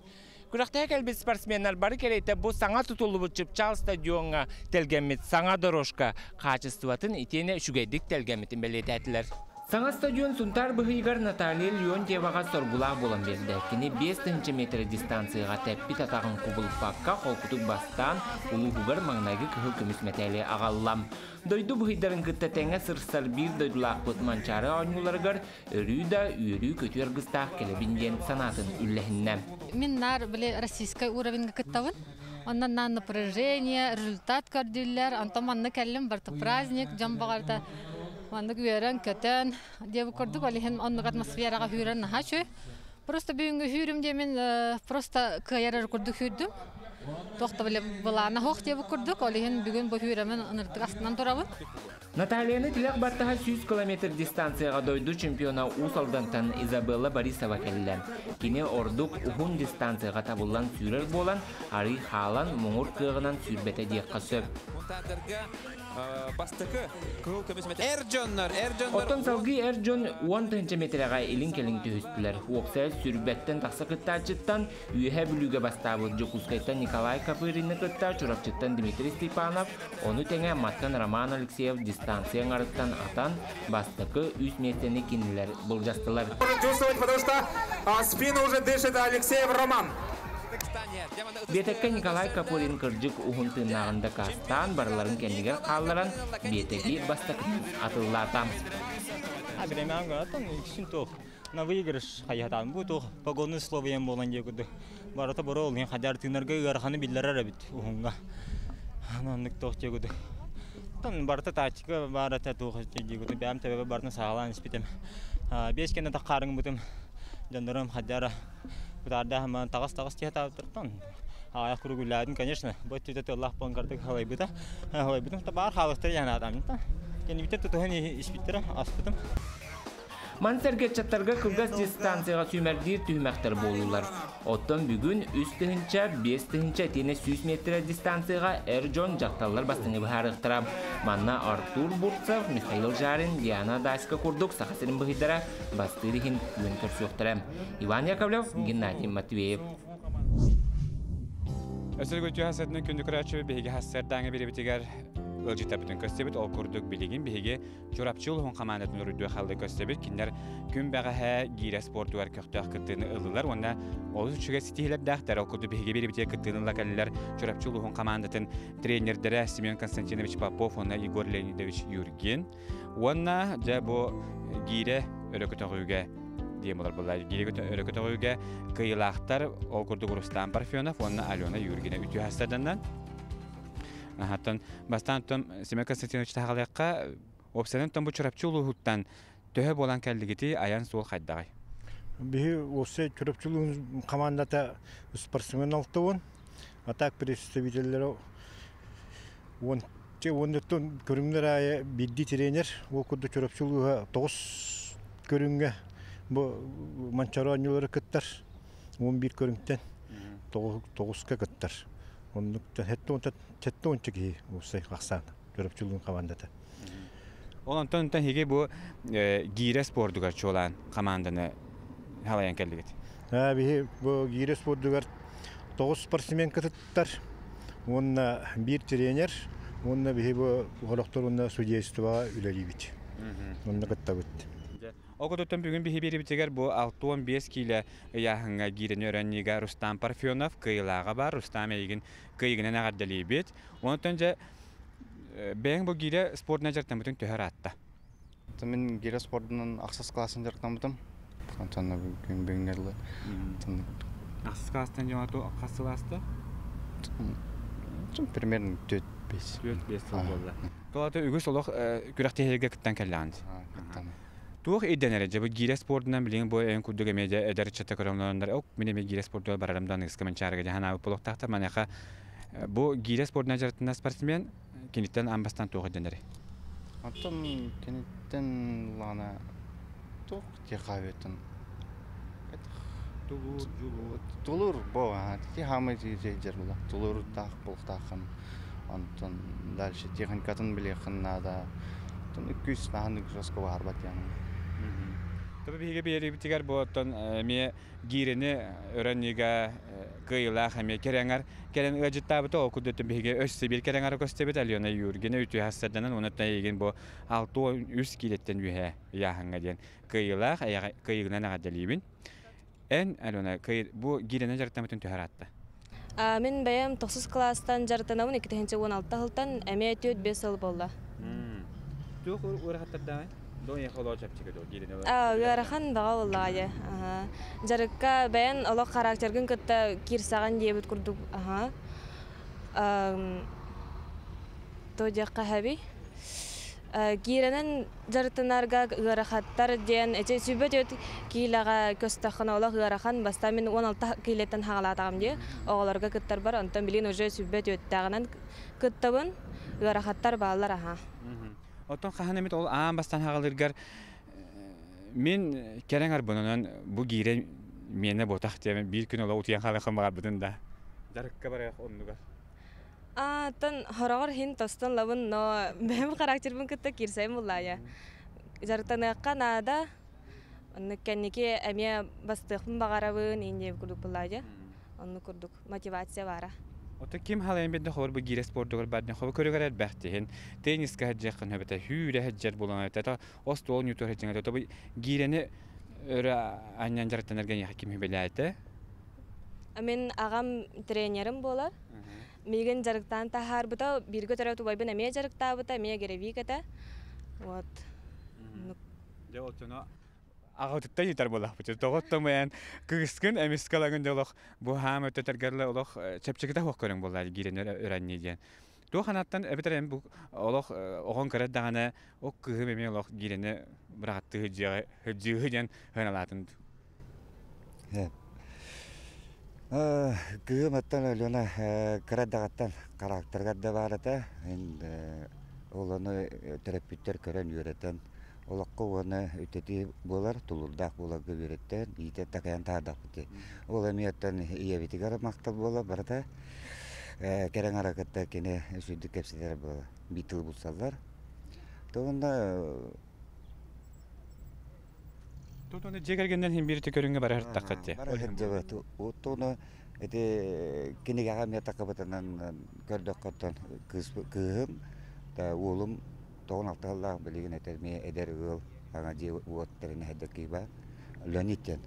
Күрэхтэһэ кэлбит спортсменнар бары кэриэтэ бу саҥа тутуллубут чыпчаал стадиоҥҥа тэлгэммит саҥа дорожка хаачыстыбатын итиэнэ үчүгэйдик тэлгэммитин бэлиэтээтилэр. Саҥа стадион Сунтаар быһыйыгар Наталья Леонтьеваҕа соргулаах буолан биэрдэ. Кини 5000 метр дистанцияҕа тэппит атаҕын кубулуппакка холкутук бастаан улууһугар маҥнайгы кыһыл көмүс мэтээли аҕалла. Дойду быһыйдарын кытта тэҥҥэ сырсар биир дойдулаахпыт Манчаары оонньууларыгар өрүү да үөрүү-көтүү аргыстаах кэлэбин диэн санаатын үллэһиннэ. Мин наар били российскай уровеньга кыттабын. Онон на напряжение, результат көрдүүллэр. Онтон манна кэллим, барыта праздник, дьон баҕарда маннык үөрэн-көтөн диэбит курдук, ол иһин оннук атмосфераҕа үүрэн наһаа үчүгэй. Просто бүгүҥҥү үүрүм диэмин просто кыайар эрэ курдук үүрдүм. Туох да били былаана суох диэбит курдук, ол иһин бүгүн бу үүрэмин ынырдык астынан турабын. Натальяны тилэх баттаһа 100 километр дистанцияҕа дойду чемпиона Уус Алдантан Изабелла Борисова кэллэ. Кини ордук уһун дистанцияҕа табыллан сүүрэр буолан, арый хаалан муҥур кыаҕынан сүүрбэтэ диэххэ сөп. Бастакы кыһыл көмүс Эр дьоннор, эр дьоннор. Оттон салгыы эр дьон 10 тыһыынча метрэҕэ илин-кэлин түһүстүлэр. Уопсайа сүүрбэттэн тахса кыттааччыттан Үөһээ Бүлүүгэ бастаабыт Дьокуускайтан Николай Копырины кытта Чурапчыттан Дмитрий Степанов, ону тэҥэ Маттан Роман Алексеев дистанция аҥарыттан атан, бастакы үс миэстэни кинилэр былдьастылар. Чувствовать, потому что спину уже дышит Алексеев Роман. Биэтэккэ Николай Копырин кырдьык уһун тыыннааҕын дакаастаан, барыларын кэннигэр хаалларан, биэтэги бастакытын атыллаата. На выигрыш хайатан бу туох погодный условиям буолан дии курдук барыта боро ол хадьар тыынарга ыараханы биллэрэр эбит уһунга оннук туох дии курдук тон барыта тактика барыта туох дии курдук бэйэм төбөбө барытын саҕалаан испитим биэс кэннэ таххаарыҥмытым дьоннорум хадьара бытаардаах таҕыс таҕыс дии сатаабыттартан аҕайах куруук үллээтим конечно бу өттүтэ тыаллаах буолан кырдык халайбыта халайбытым баар хаалыктар янаатам кэннибиттэн тутуһан испиттэрэ аспытым. Маны сэргэ ыччаттарга кылгас дистанцияҕа сүүмэрдиир түһүмэхтэр буоллулар. Оттон бүгүн 3 тыһыынча, 5000 итиэннэ 100 миэтэрэ дистанцияҕа эр дьон, дьахталлар бастыҥы быһаарыахтара. Манна Артур Бурцев, Михаил Жарин, Диана Даська курдук Саха сирин быһыйдара бастыыр иһин күөн көрсүөхтэрэ. Иван Яковлев, Геннадий Матвеев. Өсөлгө түһасытын күндү көрөөччү, биһиги хассардааҥы биэрибитигэр ыалдьыттарбытын көрсөбүт. Ол курдук билигин биһиги Чурапчы улууһун хамаандатын үрдүө халлы көрсөбүт. Кинилэр күн бэҕэһээ гиирэ спордугар көхтөөх кыттыыны ыллылар уонна олус үчүгэй ситиһиилэрдээхтэр. Ол курдук биһиги биэрибитигэр кыттыыны ыла кэллилэр Чурапчы улууһун хамаандатын тренердэрэ Семен Константинович Попов уонна Егор Леонидович Юргин. Уонна дьэ бу гиирэ өрө көтөҕүүгэ диэн болар буолла. Гиирэ өрө көтөҕүүгэ кыайыылаахтар ол курдук Рустам Парфенов уонна Алена Юргина үтүө хастарданнан. Ахаттан бастаан Семен Константинович таһалыахха уопсайынан бу Чурапчы улууһуттан төһө буолан кэллигити, айан суол хайдаҕай? Биһи уопсай Чурапчы улууһун командата спортсмен 60, а так представителлері он те оннуттан көрүҥнэр аайы биирдии тренер. Ол курдук Чурапчы улууһа тоҕус көрүҥҥэ бу Манчаары оонньуулары кыттар, 11 көрүҥтэн тоҕуска кыттар. Оннуктан 70 киһи уопсай ахсаана Чурапчы улууһун командата. Ол онтон хиги бу гиирэ спордугар чуолаан команданы халайан кэллигит. Биһи бу гиирэ спордугар тоҕус спортсмен кыттар, уонна биир тренер, уонна биһи бу олохтор уонна судействоҕа үлэлиибит. Онно кыттабыт. Ол курдуктан бүгүн биһи биэрибитигэр бу 65 киилэ ыйааһыҥҥа гиирэни өрөннига Рустам Парфенов кыайыылааҕа бар. Рустам, эйигин кыайыгынан эҕэрдэлиибит. Онтон дьэ бэйэҥ бу гиирэ спортuna дьарыктаммытын төһө ыраатта? Мин гиирэ спордунан ахсыс классын дьарыктаммытым. Онтон күн бүгүҥҥэ дылы. Ахсыс класстан дьоҥоту хас сыл ааста? Примерно 4-5. 4-5 сыл буолла. Туолата үгүс олох күрэхтэһиигэ кыттан кэллэҕин. Кыттан. Туох ирдэнэр дьэ бу гиирэ спордунан билигин бу эн курдук эмиэ дьэ эдэр ыччатта көрөҥнөрөннөр ок мин эмиэ гиирэ спордугар барарым да аныгыска Манчаарыга дьаһан аабыт буолуохтаахтар. Маныаха бу гиирэ спордунан дьарыктанар спортсмен киниттэн аан бастаан туох ирдэнэрий? Оттон киниттэн лана туох тиэхаабыттан Тулуур, дьулуур. Тулуур бо ти хаамай жер була. Тулуур таах бултаахын. Онтон дальше техникатын билиэхин наада. Онтон үккүс наһан жестко баарбат яны. Тобу биһиги биэрибитигэр бу оттон эмиэ гиирини өрөннига кыайыылаах эмиэ кэрэҥэр кэлэн ыалдьыттаабыта. Ол курдук биһиги өссө биир кэрэҥэр көстөбүт Алена Юргина үтүө хассарданан уонна эйигин бу 63 киилэттэн үөһэ ыйааһыҥҥа диэн кыайыылаах кыайыгынан эҕэрдэлиибин. Эн, Алена, бу гиирэнэн дьарыктаммытын төһө ыраатта? Мин бэйэм тохсус класстан дьарыктанабын, 2016 сылтан, эмиэ 4-5 сыл буолла. Туох ыарахаттардаай? Дон холоо чэпчэки доо гиирэн. Ыарахан баҕа буоллаҕа. Дьарыкка бэйэн олох характергын кытта киирсэҕин диэбит курдук. Аха. То диэххэ хэби. Киирэнэн дьарыктанарга ыарахаттар диэн эти 24 киилэҕэ көстөххүнэ олох ыарахан. Баста мин 16 киилэттэн хаҕалаатаҕым дии. Оҕолорго кыттар бар, онтон билин уже 24-тээҕинэн кыттабын. Ыарахаттар бааллар аха. Оттон хаһан эмит ол аан бастан хаҕалыргар мин кэрэҥ арбынынан бу гиирэ миэнэ буотах диэн биир күн ола утуйан хаалыаххын баҕарбытын да. Дьарыкка барыах оннугар. Тон хороҕор хин тостон лабын, но бэйэм характербын кытта киирсэйим буллаая. Дьарыктаныахха наада. Онну кэнники эмиэ бастыахпын баҕарабын, инде курдук буллаая. Онну курдук мотивация баара. Ото ким халайын бедде хобор бу гиирэ спордугар бардын хобо көрүгэр элбэхтиһин тенниска хаджахын хөбөтө хүүрэ хаджар булан это остуол ньутур хаджаңа то бу гиирэни өрө анньан жарыктанарга яха ким хүбэлээтэ? Мин аҕам тренерим буолар. Миигин дьарыктаан таһаарбыта, бииргэ төрөөбүт убайбын эмиэ дьарыктаабыта, эмиэ гиревик этэ. Вот. Дьэ отчоно аҕатыттан ыытар буоллахпыт. Тоҕоттомуйан кыыскын эмискэ лагын дьолох бу хаам өттөтөргөрлө олох чэпчэкитэ хуох көрүҥ буоллар гиирэн өрөнни диэн. Туох анаттан эбэтэр эм бу олох оҕон көрөр даҕаны ок кыыһым эмиэ олох гиирэни быраҕаттыы хыдьыыһы диэн хыналаатын. Кыыһым оттон Алена кыра даҕаттан характерыгар да баар этэ. Ол ону төрөппүттэр көрөн үөрэтэн. Олоххо уонна үтэтии буолар, тулуурдаах буоларга үөрэттэн, иитэ такайан таһаардахпыт. Ол эмиэ оттон ийэбитигэр махтал буолар барыта. Кэрэҥ аракытта кини үчүгдүк кэпсэтэр буолар. Биир тылы булсаллар. Тугунна Тутуну дьиэ кэргэннэн иһин биир көрүҥҥэ бара сырыттаххыт дии. Бара сылдьабыт. Оттону ити кинигэҕэ эмиэ такыбытынан көрдөххөттөн кыыһым, уолум 96 сыллаах билигин этэр эмиэ эдэр ыал аҥа дьиэ уот тэринэ сылдьар киһи баар. Леонид диэн.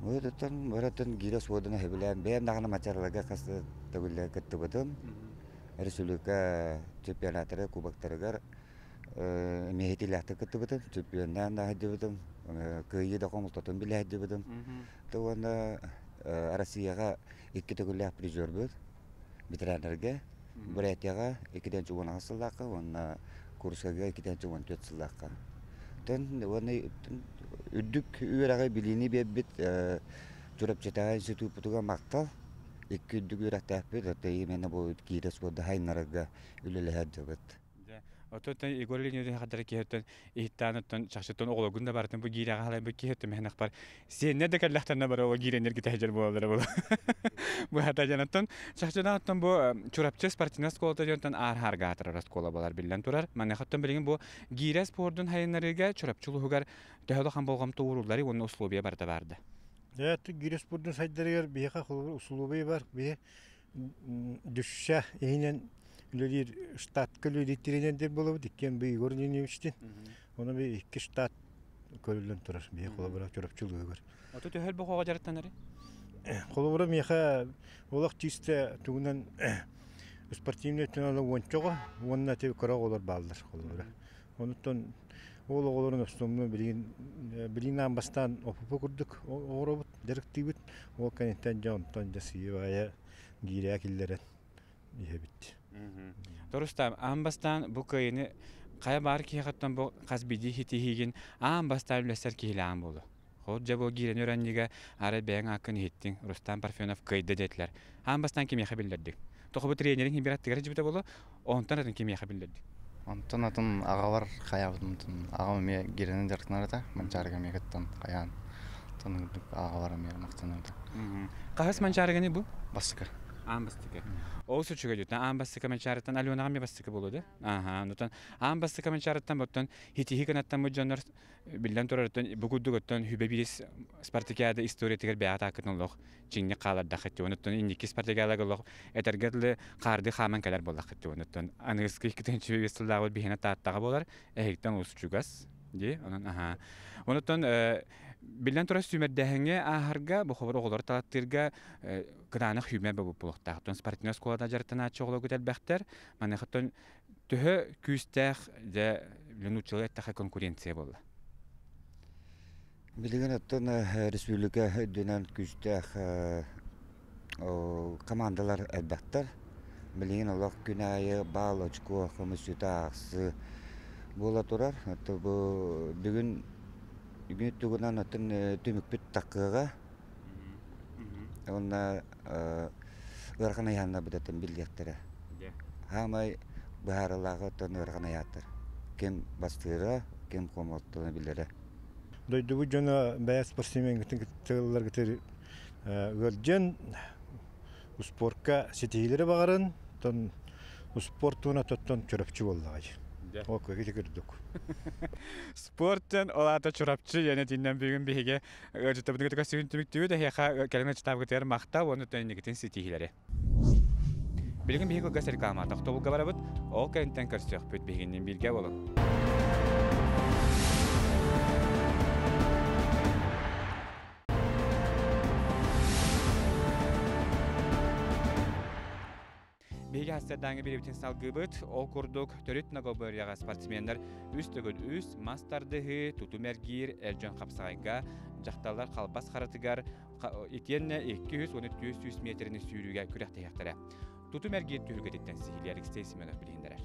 Оттон барытын гиирэ суодуна сөбүлээн бэйэм даҕаны мачараларга хас да төгүллэ кыттыбытым. Республика чемпионаттары, кубоктарыгар Миһитилээхтик кыттыбытым, чемпионнаан да сылдьыбытым, кыайыы да хомолтотун билэ сылдьыбытым. Уонна Россияҕа икки төгүллээх призербут ветераннарга, Бурятияҕа 218 сыллаахха уонна Курскайга 214 сыллаахха. Тэн уонна үрдүк үөрэҕи билиини биэрбит Чурапчытааҕы институппутугар махтал. Икки үрдүк үөрэхтээхпит, это именно бу киирэ суорда хайыннарарга үлэлэһэр дьыбыт. Оттон Егор Леонидович хадара киһиттэн иһиттаан оттон чахчыттан оҕолоргун да барытын бу гиирэҕэ халайбыт киһи миһэнэх бар сиэннэр да кэллэхтэринэ бары ол гиирэннэр китэһдьэр буолаллара була. Бу хата дьаноттон чахчыдан оттон бу Чурапчы спортивнай оскуолата дьонтон аар-хаарга аатырар оскуола буолар биллэн турар. Маныхаттан билигин бу гиирэ спордун хайыннарыыга Чурапчы улууһугар төһө улахан болҕомто ууруллары уонна условия барыта баарда. Дьэ, гиирэ спордун сайдарыгар биһиэхэ холобур условия бар. Биһи Дүшшэ иһинэн үлэлиир штатка үлэлиир тренердэр буолабыт иккиэн бу Егор Леонидовичтин. Ону би икки штат көрүллэн турар биһи холобура Чурапчы улууһугар. Ото төһөл бохоҕо дьарыктанары? Холобура миэхэ олох чисто тугунан спортивный өттүнэн уончоҕо уонна ти кыра оҕолор бааллар холобура. Онуттан ол оҕолорун основной билигин билигин аан бастаан ОПП курдук оҥоробут, дьарыктыыбыт. Ол кэнниттэн дьэ онтон дьэ сыыйа-баайа гиирээ киллэрэн иһэбит. Торустаам, аан бастаан бу кыайыны хайа баар киһиэхэттэн бу хас биирдии ситиһиигин аан бастаан үлэсэр киһилээн буолу. Ол дьэ бу гиирэни өранньыга арай бэйэҥ ааккын иһиттиҥ, Рустам Парфенов кыайда диэтилэр. Аан бастаан кимиэхэ биллэрдиҥ? Тоҕо бу тренериҥ химбир аттыгар дьибитэ буолуо, онтон атын кимиэхэ биллэрдиҥ? Онтон атын аҕабар хайаабытым аҕам эмиэ гиирэнэн дьарыктанар этэ, Манчаарыга эмиэ кыттан хайаан тон аҕабар эмиэ махтанар этэ. Хаһыс Манчаарыганы бу? Бастакы. Аан бастакы. Ол үчүгэй дьүтэн аан бастакы Манчаарыттан Аленаҕа эмиэ бастакы буолуо да? Аха, онтон аан бастакы Манчаарыттан оттон хитиһи кынаттаммыт дьоннор биллэн турар оттон бу курдук оттон хүбэ биирис спартакиада историятыгар бэйэҕэ тааккытын олох чиҥник хаалардаххыт оттон инники спартакиадага олох этэргэ дылы хаарды хааман кэлэр буоллаххыт оттон аныгыскы 2005 сыллааҕы биһиэнэ тааттаҕа буолар эһигиттэн олус чугас дии онон аһаа онуттан биллэн турар сүүмэрдээһиҥҥэ ааһарга бу хобор оҕолору талаттыырга кытаанах сүүмэр буолуохтаах оттон спортивнай оскуолада дьарыктанааччы оҕолоргут элбэхтэр маныхаттан Төһө күүстээх дьэ нууччалыы эттэххэ конкуренция буолла? Билигин оттон республика үрдүнэн күүстээх командалар элбэхтэр. Билигин олох күн аайы баал, очко хомуйсуута аахсыы буола турар. Оттон бу бүгүн бүгүн тугунан оттон түмүкпүт таккыаҕа. Уонна ыарахан айааннарбытын биллиэхтэрэ. Хаамай быһаарылааҕы оттон ыарахан айааттар. Ким бастыыра, ким хомолтоно билэрэ. Дойдубут дьоно бэйэ спортсменгытын кыттыыларгытыр ыалдьан успуорка ситиһиилэри баҕарын, оттон успуорт туһунан тоттон чурапчы буоллаҕай. Ол ити курдук. Спорт ол аата Чурапчы диэн этиннэн бүгүн биһиги Ыалдьыттабытын кытта сүгүн түмүктүүбүт. Эһиэхэ кэлэн ыччатаабытыгар махтал уонна инникитин ситиһиилэри. Билигин биһиги кылгас реклама тохтобулга барабыт. Ол кэнниттэн көрсүөхпүт. Биһигинниин бииргэ буолуҥ. Биһиги хастардааҥы биэрэбитин салгыыбыт. Ол курдук, төрүт многоборьеҕа спортсменнар үс төгүл үс мас тардыһыы, тутум эргиир, эр дьон хапсаҕайга, дьахталлар халбас харатыгар итиэннэ 200 миэтэрэни сүүрүүгэ күрэхтэһиэхтэрэ. Тутум эргиир түһүлгэтиттэн сиһилии Алексей Семенов билиһиннэрэр.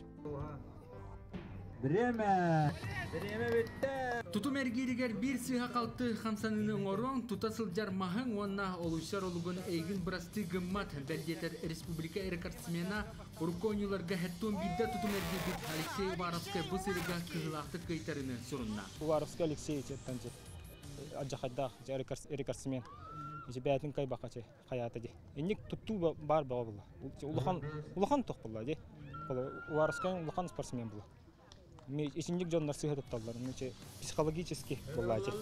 Время! Время бүттэ! Тутум эргииригэр биир сыыһа-халты хамсаныыны оҥоруоҥ, тута сылдьар маһыҥ уонна олуйсар олугун эйигин бырастыы гыммат, бэл диэтэр республика рекордсмена, урукку оонньууларга хэттуон биирдэ тутум эргийбит Алексей Уваровскай бу сырыыга кыһыылаахтык кыайтарыыны сурунна. Уваровскай Алексей итиэттэн алдьархайдаах рекордсмен. Бэйэтин кайбакка хайаата ди. Инник туттуу баар бөҕө буолла. Улахан улахан туох буолла ди. Уваровскай улахан спортсмен буолла. Итинник дьоннор сыыһа тутталлар. Психологически буоллаачы.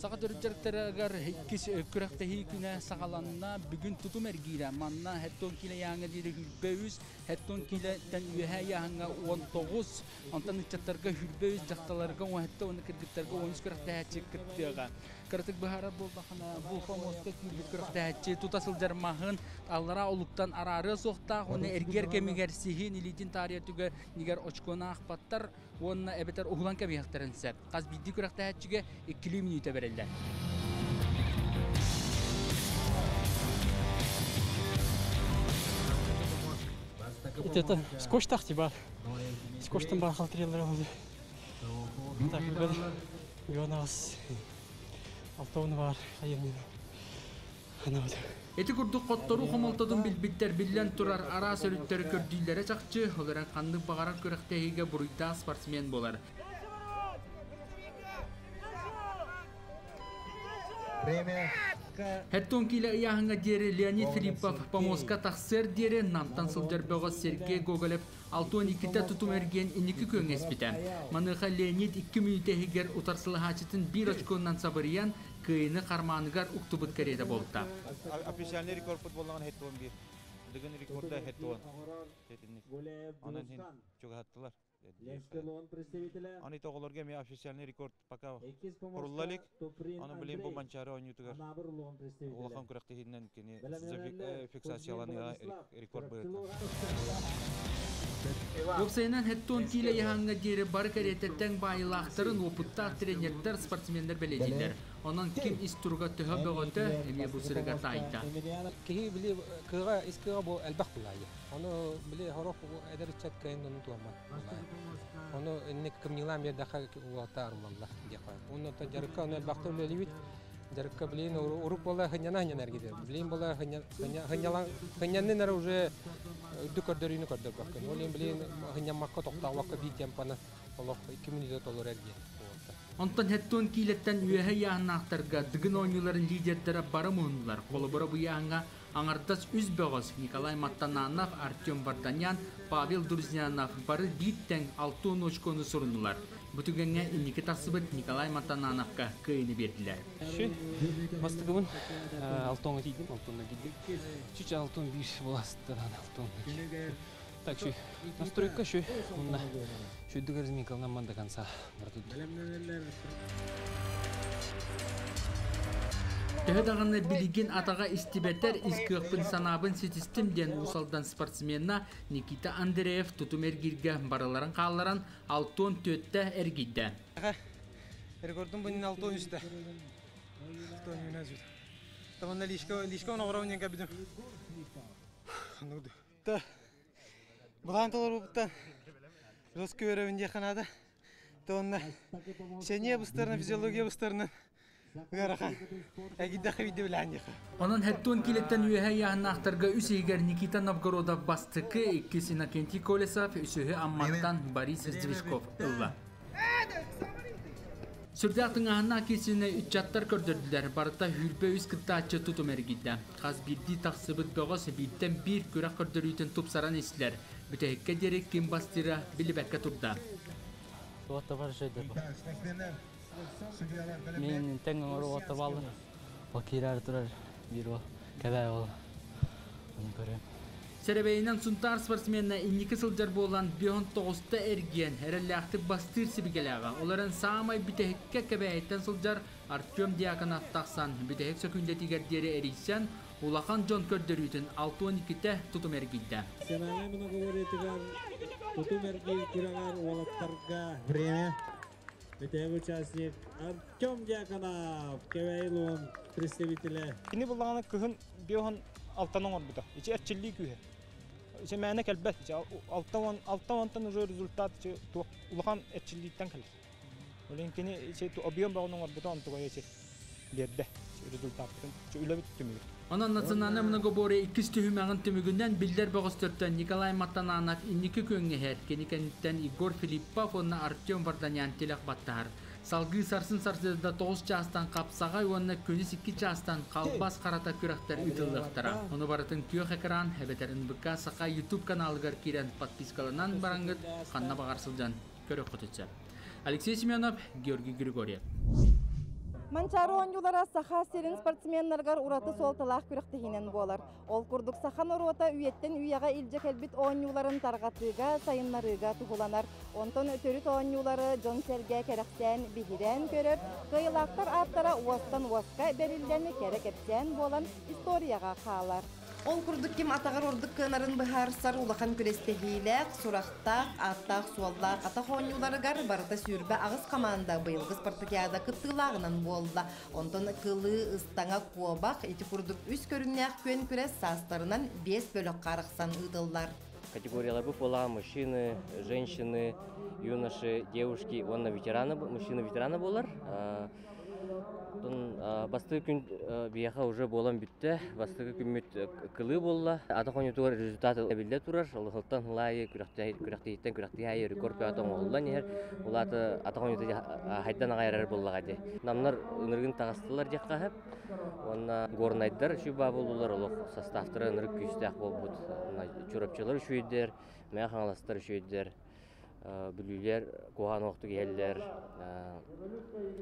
Саха төрүт дьарыктарыгар иккис күрэхтэһии күнэ саҕаланна. Бүгүн тутум эргиирэ. Манна хэттон киилэ яһаҥҥа диэри хүрбэ үс, хэттон киилэттэн үөһээ яһаҥҥа 19, онтон ыччаттарга хүрбэ үс, дьахталарга 17 уонна кыргыттарга 13 күрэхтэһээччи кыттыаҕа. Кыратык быһаарар буоллахына, бу помостка киирбит күрэхтэһээччи тута сылдьар маһын аллараа олуктан араарыа суохтаах уонна эргиэр кэмигэр сиһин илиитин таарыйар түгэнигэр очкону аахпаттар уонна эбэтэр уһулан кэбиһиэхтэрин сөп. Хас биирдии күрэхтэһээччигэ иккилии мүнүүтэ бэриллэр. Это скотч тиба. Скотчтан бар халтырелер oldu. Так, Йонас алтауны бар, айымнын. Ити курдук хотторуу хомолтотун билбиттэр биллэн турар араас өрүттэри көрдүүллэрэ чахчы, ол эрэн ханнык баҕарар күрэхтэһиигэ буруйдаах спортсмен буолар. Хэттон киилэ ыйааһыҥҥа диэри Леонид Филиппов помостка тахсыар диэри Намтан сылдьар бөҕөс Сергей Гоголев 62-тэ тутум эргиэн инники күөҥҥэ испитэ. Маныаха Леонид 2 мүнүүтэ иһигэр утарсылаһааччытын биир очконнан сабырыйан, кыайыыны хармааныгар уктубут кэриэтэ буолта. Официальный рекорд буоллаҕына хэттон биир. Дыгын рекорда хэттон. Онон хин чугаһаттылар. Аны тоҕолорго эмиэ официальный рекорд пока курулла илик. Аны билин бу Манчаары оонньуутугар улахан күрэхтэһиинэн кини фиксацияланыыга рекорд быһыытынан. Уопсайынан хэттон киилэ яһаҥҥа диэри бары кэриэтэ тэҥ баайылаахтарын уопуттаах тренердэр, спортсменнэр бэлиэтииллэр. Онон ким ис туруга төһө бөҕөтө эмиэ бу сырыга таайда. Киһи били кыаҕа ис кыаҕа бу элбэх булаайы. Ону били хорох эдэр ыччат кыайын ону туоммат булаайы. Ону инник кымньыылаан биэрдэххэ уолаттар арыллаллар диэххэ. Уонна оттон дьарыкка ону элбэхтэ үлэлиибит. Дьарыкка билин урук буола хынньана хынньана эргитэр. Билин буола хынньаннын эрэ уже үрдүк көрдөрүүнү көрдөрбөккүн. Ол иһин билин хынньаммакка тохтообокко биир темпаны олох 2 мүнүүтэ толору эргиэн. Онтон хэттон киилэттэн үөһэ ыйааһыннаахтарга Дыгын оонньууларын лидердэрэ бары муһуннулар. Холобура бу ыйааһыҥҥа аҥардас үс бөҕөс Николай Маттананов, Артем Варданян, Павел Друзнянов бары биир тэҥ 60 очкону суруннулар. Бу түгэҥҥэ инники тахсыбыт Николай Маттанановка кыайыыны биэрдилэр. Бастакыбын алтоҥҥа тиийдим, алтонна киирдим. Чүч алтон биир буоластан алтон. Так, şu настройка şu, онна шүйдүк разминкалынан до конца бардыт. Төһө даҕаны билигин атаҕа истибэтэр ис кыахпын санаабын ситистим диэн Уус Алдан спортсмена Никита Андреев тутум эргииргэ барыларын хаалларан 64-тэ эргийдэ. Рекордум бу 63-тэ. 63 Таманна лишка лишка оноҕоробун кэбидим. Булаан толорбуттан жестко үөрөбүн диэххэ наада. Тонна сэниэ быстарынан, физиология быстарынан ыарахан. Эгиддэхэ виде билээн диэхэ. Онон хэттуон киилэттэн үөһэ ыйааһыннаахтарга үс иһигэр Никита Новгородов бастакы, иккис Иннокентий Колесов, үсүһү Амматтан Борис Сдвижков ылла. Сүрдээх тыҥааһыннаах киирсиини ыччаттар көрдөрдүлэр. Барыта хүрбэ үс кыттааччы тутум эргийдэ. Хас биирдии тахсыбыт бөҕөс бииртэн биир күрэх көрдөрүүтүн тупсаран истилэр. Бүтэһиккэ диэри ким бастыыра билибэккэ турда. Мен тең оҥору оттабаллар. Ол киирэр турар биир ол кэбээ ол. Оны көрөм. Сэрэбэйинэн Сунтаар спортсмена инники сылдьар буолан 59-та эргиэн эрэллээхтик бастыыр сибикэлээҕэ. Ол эрэн саамай бүтэһиккэ кэбээһиттэн сылдьар Артем Дьяконов тахсан бүтэһик сөкүүндэтигэр диэри эрийсэн улахан дьон көрдөрүүтүн 62-тэ тутум эргийдэ. Национальнай многоборьетыгар тутум эргиир күрэҕэр уолаттарга Время. Бүтэһик участник Артем Дьяконов, Кэбээйи улууһун представителэ. Кини буллаҕына кыһын биоһон алтан оҥорбута. Ичи эрчиллии күүһэ. Ичи мээнэ кэлбэт. Ичи 60 алтан уже результат ичи туох улахан эрчиллииттэн кэлэр. Ол кини объем бөҕөнү оҥорбута онтуга биэрдэ результаттын үлэбит түмүгэр. Онон национальнай многоборье иккис түһүмэҕин түмүгүнэн биллэр бөҕөстөртөн Николай Матананов инники күөҥҥэ иһэр. Кини кэнниттэн Егор Филиппов уонна Артем Варданян тилэх баттаһар. Салгыы сарсын сарсыарда 9 чаастан хапсаҕай уонна күнүс 2 чаастан халбас харата күрэхтэр ыытыллыахтара. Ону барытын күөх экран эбэтэр НБК Саха YouTube каналыгар киирэн подпискаланан бараҥҥыт ханна баҕар сылдьан көрүөххүтүн сөп. Алексей Семенов, Георгий Григорьев. Манчаары оонньуулара Саха сирин спортсменнарыгар ураты суолталаах күрэхтэһиинэн буолар. Ол курдук саха норуота үйэттэн үйэҕэ илдьэ кэлбит оонньууларын тарҕатыыга, сайыннарыыга туһуланар. Онтон төрүт оонньуулары дьон-сэргэ кэрэхсээн, биһирээн көрөр, кыайыылаахтар ааттара уостан уоска бэриллэн, кэрэ кэпсээн буолан историяҕа хаалар. Ол курдук ким атаҕар ордук кыанарын быһаарсар улахан күрэстэһиилээх, сурахтаах, ааттаах-суоллаах атах оонньууларыгар барыта 28 хамаанда быйылгы спартакиада кыттыылааҕынан буолла. Онтон кылыы, ыстаҥа, куобах ити курдук үс көрүҥнээх күөн күрэс саастарынан биэс бөлөххө арахсан ыытыллар. Категорияларбыт буолаҕа мужчины, женщины, юноши, девушки уонна ветераны, мужчины ветераны буолар. Бастакы күн биһиэхэ уже буолан бүттэ. Бастакы күммүт кылыы буолла. Атах оонньуутугар результат эбиллэ турар. Сылтан сыл аайы күрэхтэһииттэн күрэхтэһии аайы рекорд бөҕөтө оҥоһуллан иһэр. Ол аата атах оонньуута хайдан аҕай эрэр буоллаҕа дии. Намнар ынырыгын таҕыстылар диэххэ сөп. Уонна горнайдар үчүгэй буоллулар, олох составтара ынырык күүстээх буолбут. Чурапчылар үчүгэйдэр, Мэҥэ Хаҥаластар үчүгэйдэр. Бүлүүлэр куһаҕан оһохтук иһэллэр.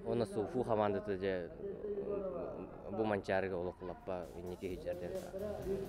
Уонна Суфу хамаандата дьэ бу Манчаарыга олох лаппа инники иһдьэр диэн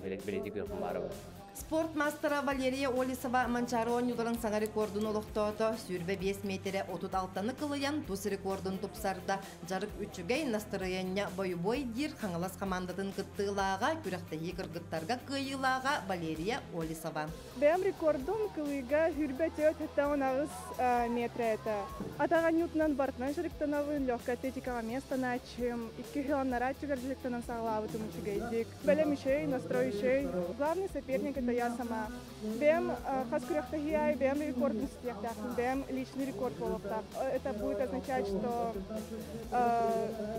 бэлиэтии көрүөхпүн баарабын. Спорт маастара Валерия Олесова Манчаары оонньууларын саҥа рекордун олохтоото. 25 миэтэрэ 36-ны кылыйан тус рекордун тупсарда. Дьарык үчүгэй, настарыанньа бойобуой диир Хаҥалас хамаандатын кыттыылааҕа, күрэхтэһии кыргыттарга кыайыылааҕа Валерия Олесова. Бэйэм рекордум кылыыга 24 78 метра этэ. Атаҕа ньуутунан бартынан дьарыктанабын, легкая атлетикаҕа место начым, икки хионнарааччыгар дьарыктанан саҕалаабытым үчүгэйдик. Бэлэм үчүгэй, настрой үчүгэй. Главный соперник это я сама. Бэйэм хас күрэхтэһии бэйэм рекордун ситиэхтээхпин, бэйэм личный рекорд буолуохтаах. Это будет означать, что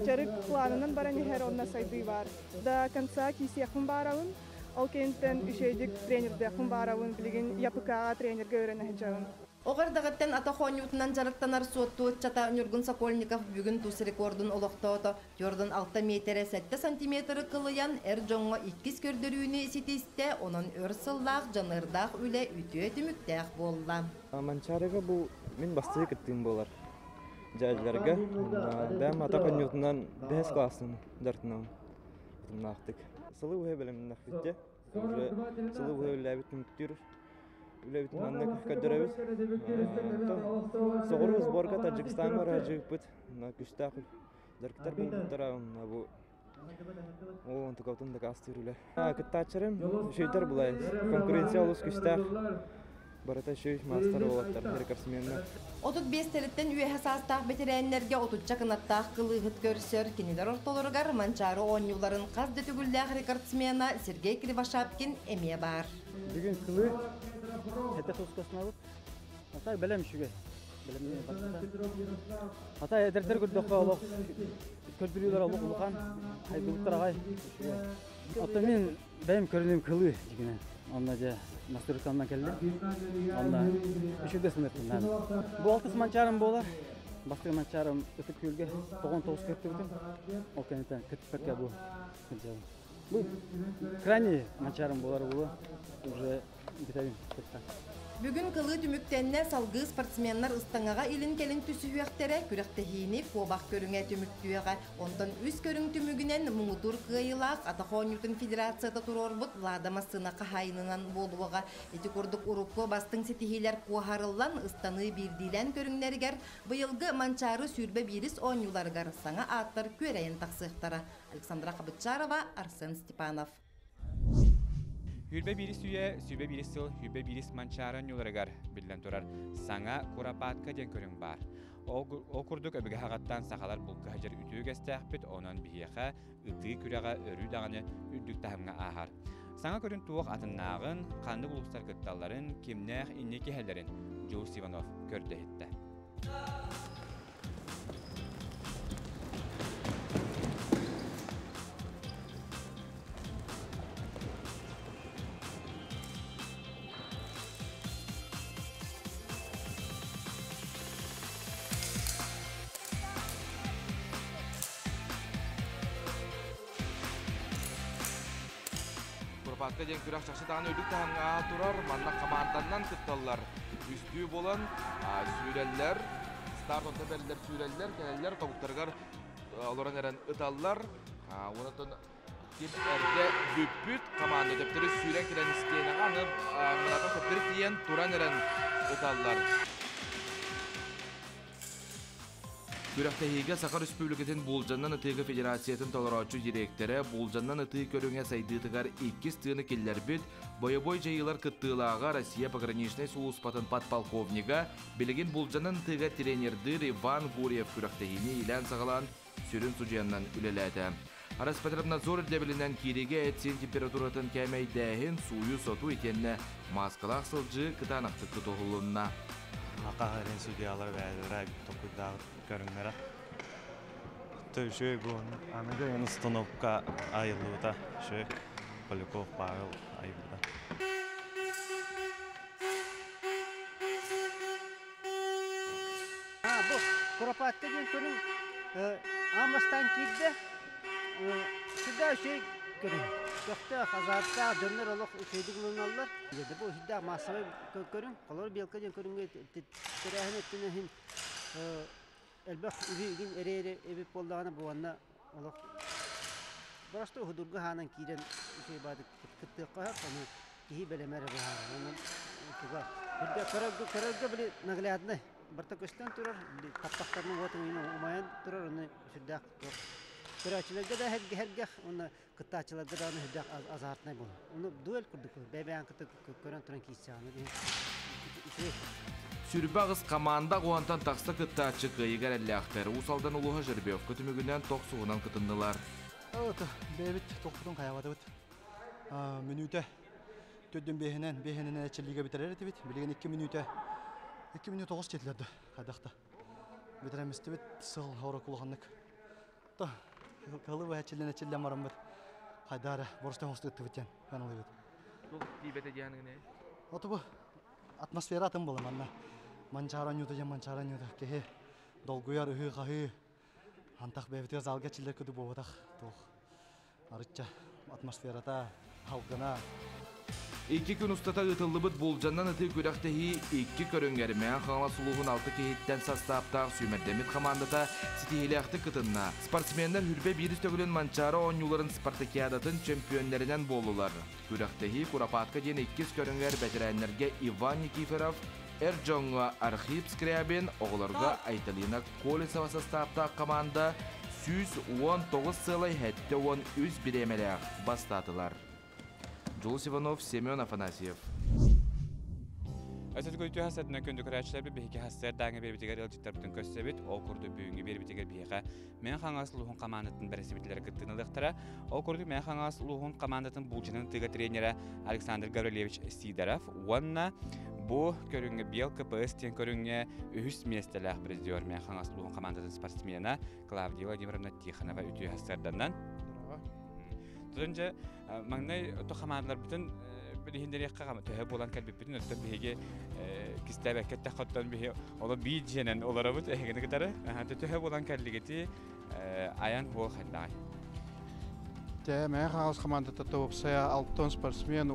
дьарык планынан баран иһэр, онно сайдыы бар. До конца киисиэхпин баарабын. Ол кэнниттэн үчүгэйдик тренердиэхпин баарабын, билигин ЯПК-ҕа тренергэ үөрэнэ сылдьабын. Оҕо эрдэҕиттэн атах оонньуутунан дьарыктанар Суотту ыччата Ньургун Сокольников бүгүн тус рекордун олохтоото. 46 миэтэрэ 7 сантиметры кылыйан эр дьоҥҥо иккис көрдөрүүнү ситистэ, онон өр сыллаах дьаныардаах үлэ үтүө түмүктээх буолла. Манчаарыга бу мин бастакы кыттыым буолар. Дьээдьилэргэ бэйэм атах оонньуутунан бэһис класстан дьарыктанабын утумнаахтык. Сылы уһа бэлэмнэхпит уже сылы уһа үлэлээбит түмүктүүр үлэбитин манна көрдөрөбүт. Соҕуруу сборга Таджикистаҥҥа бараһдьыыппыт. Күстээх дьарыктар буолбуттара бу ол онтукабытын дакаастыыр үлэ. Кыттааччыларым үчүгэйдэр булай. Конкуренция олус күстээх. Барыта үчүгэй маастар уолаттар, рекордсменнар. 35 тэриттэн үөһэ саастаах бэтэрээннэргэ отучча кынаттаах кылыыһыт көрсөр. Кинилэр ортолоругар Манчаары оонньууларын хас да төгүллээх рекордсмена Сергей Кривошапкин эмиэ баар. Бүгүн кылыы хэтэ тускасынабыт. Ата бэлэм үчүгэй. Бэлэмнии барыта. Ата эдэрдэр көрдөххө олох көрдөрүүлэр олох улахан хайдыбыттар аҕай үчүгэй. Оттон мин бэйэм көрүнүм кылыы дьигинэн. Онно дьэ настройкамнан кэллим. Онно үчүгэй сыныртым наада. Бу алтыс манчаарым буолар. Бастакы манчаарым Ытык Күөлгэ 99 кыттыбытым. Ол кэнниттэн кыттыбакка бу сылдьабын. Бу крайний манчаарым буолар буолуо. Уже бүтэбин кытта. Бүгүн кылыы түмүктэннэ, салгыы спортсменнар ыстаҥаҕа илин-кэлин түсүһүөхтэрэ, күрэхтэһиини куобах көрүҥэ түмүктүөҕэ. Онтон үс көрүҥ түмүгүнэн муҥутуур кыайыылаах атах оонньуутун федерацията туруорбут Лада массыына хаһаайынынан буолуоҕа. Ити курдук урукку бастыҥ ситиһиилэр куоһарыллан, ыстаныы биирдиилээн көрүҥнэригэр быйылгы Манчаары 21-ис оонньууларыгар саҥа ааттар күөрэйэн тахсыахтара. Александра Хабытчарова, Арсен Степанов. Хүрбэ биирис үйэ, сүбэ биирис сыл, хүрбэ биирис Манчаары оонньууларыгар биллэн турар саҥа куропатка диэн көрүҥ баар. Ол, ол курдук өбүгэ хаҕаттан сахалар булка сылдьар үтүө үгэстээхпит, онон биһиэхэ ытыы күрэҕэ өрүү даҕаны үрдүк таһымҥа ааһар. Саҥа көрүн туох атыннааҕын, ханнык улуустар кытталларын, кимнээх инники иһэллэрин Дьулус Иванов көрдө иһиттэ. Куропатка диэн күрэх чахчы даҕаны үрдүк таһымҥа турар. Манна хамаанданнан кытталлар. Үстүү буолан сүүрэллэр. Старт онто бэриллэр сүүрэллэр, кэлэллэр, тобуктарыгар олорон эрэн ыталлар. Онтон ким эрдэ бүппүт хамаанда төптөрү сүүрэн кэлэн истиэнэҕэ аны мынатын төптөрү тиийэн туран эрэн ыталлар. Күрэхтэһиигэ Саха Республикатын Булдьаннан ытыыга федерациятын толорооччу дириэктэрэ Булдьаннан ытыы көрүҥэ сайдыытыгар иккис тыыны киллэрбит бойобуой дьайыылар кыттыылааҕа Россия пограничнай сулууспатын подполковнига, билигин Булдьаннан ытыыга тренердыыр Иван Гурьев күрэхтэһиини иилээн-саҕалаан сүрүн судьуйаннан үлэлээтэ. Роспотребнадзор ирдэбилинэн киириигэ эт-сиин температуратын кээмэйдээһин, сууйуу-сотуу итиэннэ мааскалаах сылдьыы кытаанахтык тутуһулунна. Хахарин судьялар бэйэлэрэ толкуйдаабыт көрүҥнэрэ. Үчүгэй бу аныгы установка айыллыбыта үчүгэй Поляков Павел айбыта. Бу Куропатка диэн көрүҥ аан бастаан киирдэ. Сүрдээх үчүгэй көрүҥ. Көхтөөх, азартаах дьоннор олох үчүгэйдик ылыналлар. Бу сүрдээх маассабай көрүҥ. Холобур, белка диэн көрүҥҥэ тэрээһин өттүнэн иһин элбэх үбү игин эрэ эбит буоллаҕына бу уонна олох боростуой худурга хаанан киирэн үчүгэй баадык кыттыахха сөп. Ону киһи бэлэмэ эрэ быһаарар. Онон туга көрөргө көрөргө били наглядный барыта көстөн турар, таптахтарына уот умайан турар, ону сүрдээх туох көрөөччүлэргэ да сэргэх уонна кыттааччыларга даҕаны сүрдээх азартнай буолар. Ону дуэль курдук бэйэ-бэйэҕин кытта көрөн туран киирсэҕин үчүгэй. 28 команда уонтан тахса кыттааччы кыайыыга эрэллээхтэр. Уус Алдан улууһа жеребьевка түмүгүнэн тохсуһунан кытыннылар. Бэйэбит тохпутун хайабатыбыт. Мүнүүтэ төрдүн биэһинэн, биэһинэн эчэллиигэ бүтэрэр этибит. Билигин 2 мүнүүтэ 2 мүнүүтэ 9 четилер да хайдахта. Бүтэрэмистибит сыл хоро кулаханнык. То кылы бэчиллен эчиллен бараммыт. Хайдара боростан хостуттубут диэн ханалыбыт. Туох тиибэтэ диэниҥ Оту бу атмосфера атын була манна. Манчаара ньута диэн манчаара ньута киһи долгуйар ыһыы-хаһыы антах бэйэбитигэр залга чиллэр кыды буолбатах туох арычча атмосферата халгына. Икки күн устата ыытыллыбыт булдьаннан ытыы күрэхтэһии икки көрүҥэр Мэҥэ Хаҥалас улууһун алта киһиттэн састааптаах сүүмэрдэммит хамаандата ситиһиилээхтик кытынна. Спортсменнар хүрбэ биирис төгүлүн Манчаары оонньууларын спартакиадатын чөмпүйүөннэринэн буоллулар. Күрэхтэһии Куропатка диэн иккис көрүҥэр бэтэрээннэргэ Иван Никифоров, эр дьоҥҥо Архип Скрябин, оҕолорго Айталина Колесова састааптаах команда 119 сыалай 73 бириэмэлээх бастаатылар. Дьулус Иванов, Семен Афанасьев. Өсөтүк үтүө хасатынан күндү көрөөччүлэрбит биһиги хассыардааҥы биэрбитигэр ыалдьыттарбытын көрсөбүт. Ол курдук бүгүҥҥү биэрбитигэр биһиэхэ Мэҥэ Хаҥалас улууһун хамаандатын бэрэстэбиитэллэрэ кыттыыны ылыахтара. Ол курдук Мэҥэ Хаҥалас улууһун хамаандатын булчунун тыга тренерэ Александр Гаврильевич Сидоров уонна бу көрүҥҥэ Бел КПС диэн көрүҥҥэ үһүс миэстэлээх призер Мэҥэ Хаҥалас улууһун хамаандатын спортсмена Клавдия Владимировна Тихонова үтүө хассыарданан. Тутун дьэ маҥнай то хамаандаларбытын билиһиннэриэххэ төһө буолан кэлбиппитин оттон биһиги кистээбэккэ эттэххэ биһи оло биир дьиэнэн олоробут эһигини кытары төһө буолан кэллигити айан буол хайдаҕай Тэ Мэҥэ Хаҥалас хамаандата уопсайа 60 спортсмен,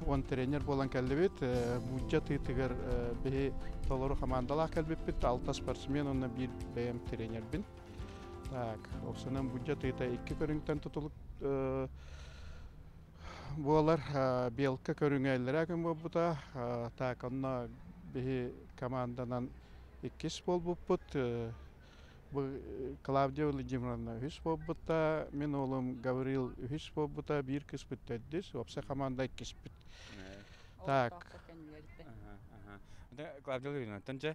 10 тренер буолан кэллибит. Буулдьа тыытыгар биһи толору хамаандалаах кэлбиппит. Алта спортсмен уонна биир бэйэм тренербин. Так, уопсайынан буулдьа тыыта икки көрүҥтэн тутулук буолар. Белка көрүҥэ иллэрээ күн буолбута. Так, онно биһи команданан иккис буолбуппут. Бу Клавдия Владимировна үһүс буолбута, мин уолум Гаврил үһүс буолбута, биир кыспыт төрдүс, уопсай команда иккиспит. Так. Клавдия Владимировна, дьэ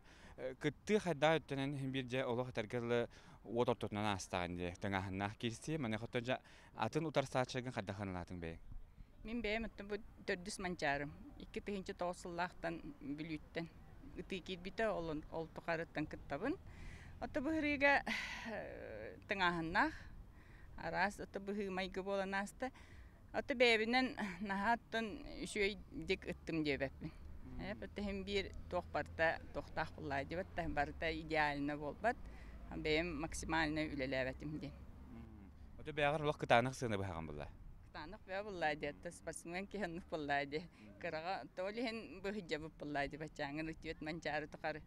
кыттыы хайдах өттүнэн иһин биир дьэ олох этэргэ дылы уот ортотунан аастаҕын дии тыҥааһыннаах киирсии маныаха оттон дьэ атын утарсааччыгын хайдах сыаналаатыҥ бэйэҥ? Мин бэйэм оттон бу төрдүс манчаарым. 2009 сыллаахтан Бүлүүттэн ытыы киирбитэ, ол, ол тухарыттан кыттабын. Ото быһырыыга тыҥааһыннаах, араас ото быһыы майгы буолан ааста. Ото бэйэбинэн наһаа оттон үчүгэйдик ыттым диэбэппин. Иһин биир туох барыта туохтаах буоллаа диэбэт, барыта идеально буолбат. Бэйэм максимально үлэлээбэтим диэн. Ото бэйэҕэр олох кытаанах сыана быһаҕын буолла. Кытаанах бөҕө буоллаа дии, оттон спортсмен киһи оннук буоллаа дии. Кыраҕа тоҕо иһин быһыдьабыт буоллаа дии баччааҥҥын үтүөт манчаары тухары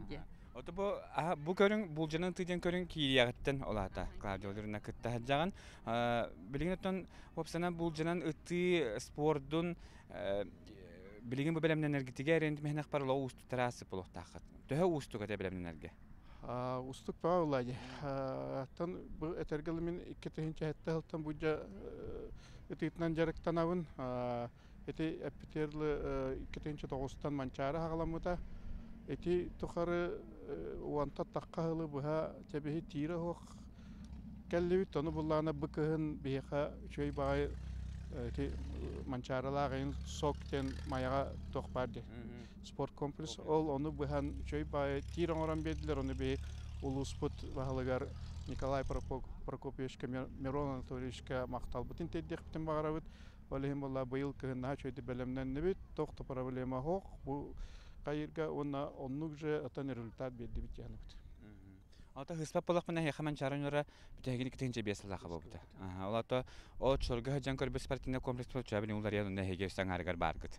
диэн. Ото бу бу көрүҥ булдьанан ытыы диэн көрүҥ киириэҕиттэн ол аата Клавдия Владимировна кытта сылдьаҕын. Билигин оттон уопсанан булдьанан ытыы спордун билигин бу бэлэмнэнэргитигэр миһэнэх бар олоҕу уустуктара аасып буолуохтааххыт. Төһө уустук этэ бэлэмнэнэргэ? Устук баа улаайы. Тан бу этэргэ мин 2007 сылтан будьа ытыытынан дьарыктанабын. Ити эппитерлы 2009-тан Манчаары хаҕаламмыта. Ити тухары уонта тахха сылы быһа чэбиһи тиирэ оһох кэллибит. Ону буллаана бу кыһын биһиэхэ үчүгэй баҕайы ити Манчаарылаах ыйын сок диэн Майаҕа туох баар дии. Спорткомплекс. Ол ону быһан үчүгэй баҕайы тиир оҥорон биэрдилэр. Ону биһи улууспут баһылыгар Николай Прокопьевичка, Мирон Анатольевичка махталбытын тиэрдиэхпитин баҕарабыт. Ол иһин буолла быйыл кыһын наһаа үчүгэйдик бэлэмнэннибит, туох да проблема суох. Бу хайырга уонна оннук же оттон результат биэрдибит диэхнэбит. Ата хыспап буолахпына эһиэхэ Манчаары ньура бүтэһигин 2005 сыллаахха буолбута. Ол ата ол чорга сылдьан көрбүт спортивный комплекс чуобин уларыйан онно эһиги саҥаарыгар бааргыт.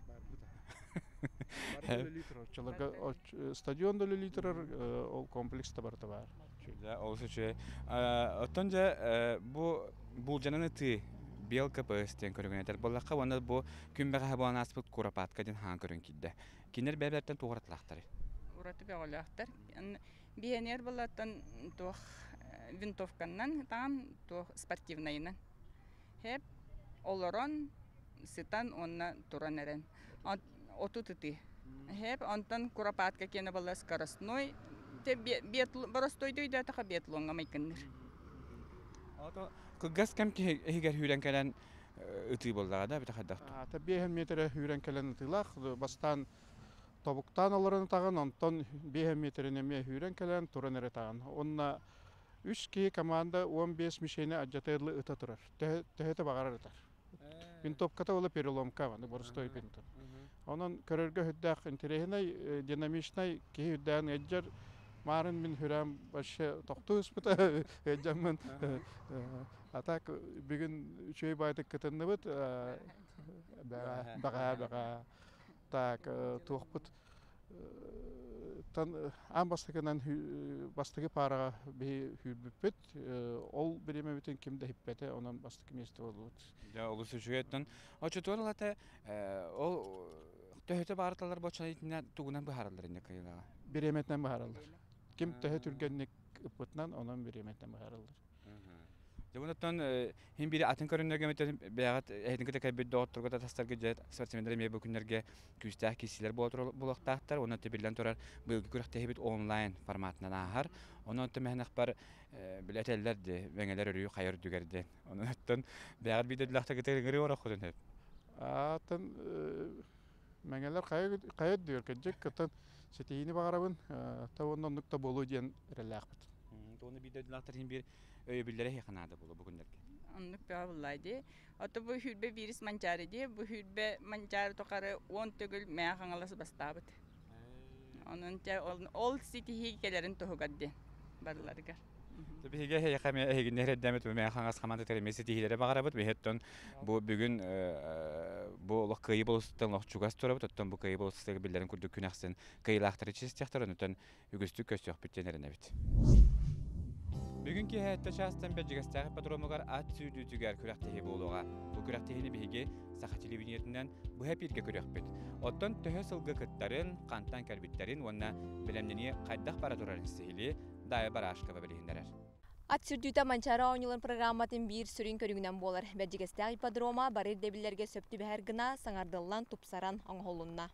Оччолорго стадион да үлэлии турар, ол комплекс да барыта баар. Олус үчүгэй. Оттон дьэ бу булдьанан ытыы Белка ПС диэн көрүҥүн этэр буоллахха уонна бу күн бэҕэһээ буолан ааспыт Куропатка диэн хаан көрүҥ киирдэ. Кинилэр бэйэлэриттэн туох уратылаахтарый? Ураты бөҕөлөөхтөр. Биэнэр булаттан туох винтовканнан таан туох спортивнайынан. Хеп олорон сытан уонна туран эрэн. Отут ытыы. Хеп онтон Куропатка киэнэ буолла скоростной боростуойду өйдөөтөхө биатлоҥҥа майгынныр. Ото кылгас кэм иһигэр сүүрэн кэлэн ытыы буоллаҕа да бите хайдах? Ата 5 метрэ сүүрэн кэлэн ытыылаах бастаан тобуктаан олорон ытаҕын, онтон 5 метрин эмиэ сүүрэн кэлэн туран эрэ ытаҕын. Уонна үс киһи команда 15 мишени адьатыылы ыта турар. Төһөтө баҕарар ытар. Винтовката була переломка, аны боростой винтов. Онон көрөргө үрдээх интэриэһинэй, динамичнай киһи үрдээн ыалдьар. Маарын мин хүрээм вообще тохтуу ыспыта ыалдьаммын. А так бүгүн үчүгэй баайтык кытынныбыт. Бэҕээ бэҕээ. Так туохпут тан аан бастакынан бастакы паараҕа биһи сүүрбүппүт. Ол бириэмэбитин ким да иһиппэтэ, онон бастакы миэстэ буоллубут. Дьэ, олус үчүгэйтэн. Оччотугар ылата ол төһөтө баарыталар боччон итиннэ тугунан быһаараллар инне кыйылаҕа? Бириэмэтинэн быһаараллар. Ким төһө түргэнник ыппытынан, онон бириэмэтинэн быһаараллар. Дьэ, онтон хин бири атын көрүннэргэ метен бэйэҕит эһитин кытта кэлбит доҕотторго да тастарга дьэ спортсменнар эмиэ бу күннэргэ күүстээх киирсиилэр буолуохтаахтар. Онон биллэн турар быйылгы күрэхтэһиибит онлайн форматынан ааһар. Онон мэһэнэхпэр билэ этэллэр ди мэҥэлэр өрүү хайа үрдүгэр диэн. Онон оттон бэйэҕит биир дойдулаахтар кытта ыҥырыы ороххутун сөп. Аатын мэҥэлэр хайа үрдүгэр кырдьык кытын ситиһиини баҕарабын. Та уонна оннук да буолуо диэн эрэллээхпит. Туону биир дойдулаахтар иһин биир өйөбүллэрэ эһиэхэ наада буолуо бу күннэргэ. Оннук бөҕө буллаа дии. Ото бу хүрбэ биирис манчаары дии. Бу хүрбэ манчаары тухары 10 төгүл Мэҥэ Хаҥалас бастаабыт. Онон дьэ ол ситиһии кэлэрин туһугар диэн барыларыгар. Биһиги эһиэхэ эмиэ эһигини эрэддэммит Мэҥэ Хаҥас хамаандатыгар эмиэ ситиһиилэри баҕарабыт. Биһиэттэн бу бүгүн бу олох кыайыы болуоссатыттан олох чугас турабыт. Оттон бу кыайыы болуоссатыгар биллэрин курдук күн ахсын кыайыылаахтары чиэстиэхтэр. Онтон үгүстүк көрсүөхпүт диэн эрэнэбит. Бүгүн киэһэ чаастан Бэрдьигэстээх ипподромугар ат сүүрдүүтүгэр күрэхтэһии буолуоҕа. Бу күрэхтэһиини биһиги Саха телевидениетинэн быһа эпииргэ көрүөхпүт. Оттон төһө сылгы кыттарын, хантан кэлбиттэрин уонна бэлэмнэнии хайдах бара турарын сиһилии Дая Барашкова билиһиннэрэр. Ат сүүрдүүтэ Манчаары оонньууларын программатын биир сүрүн көрүҥүнэн буолар. Бэрдьигэстээх ипподрома бары ирдэбиллэргэ сөп түбэһэр гына саҥардыллан, тупсаран оҥоһулунна.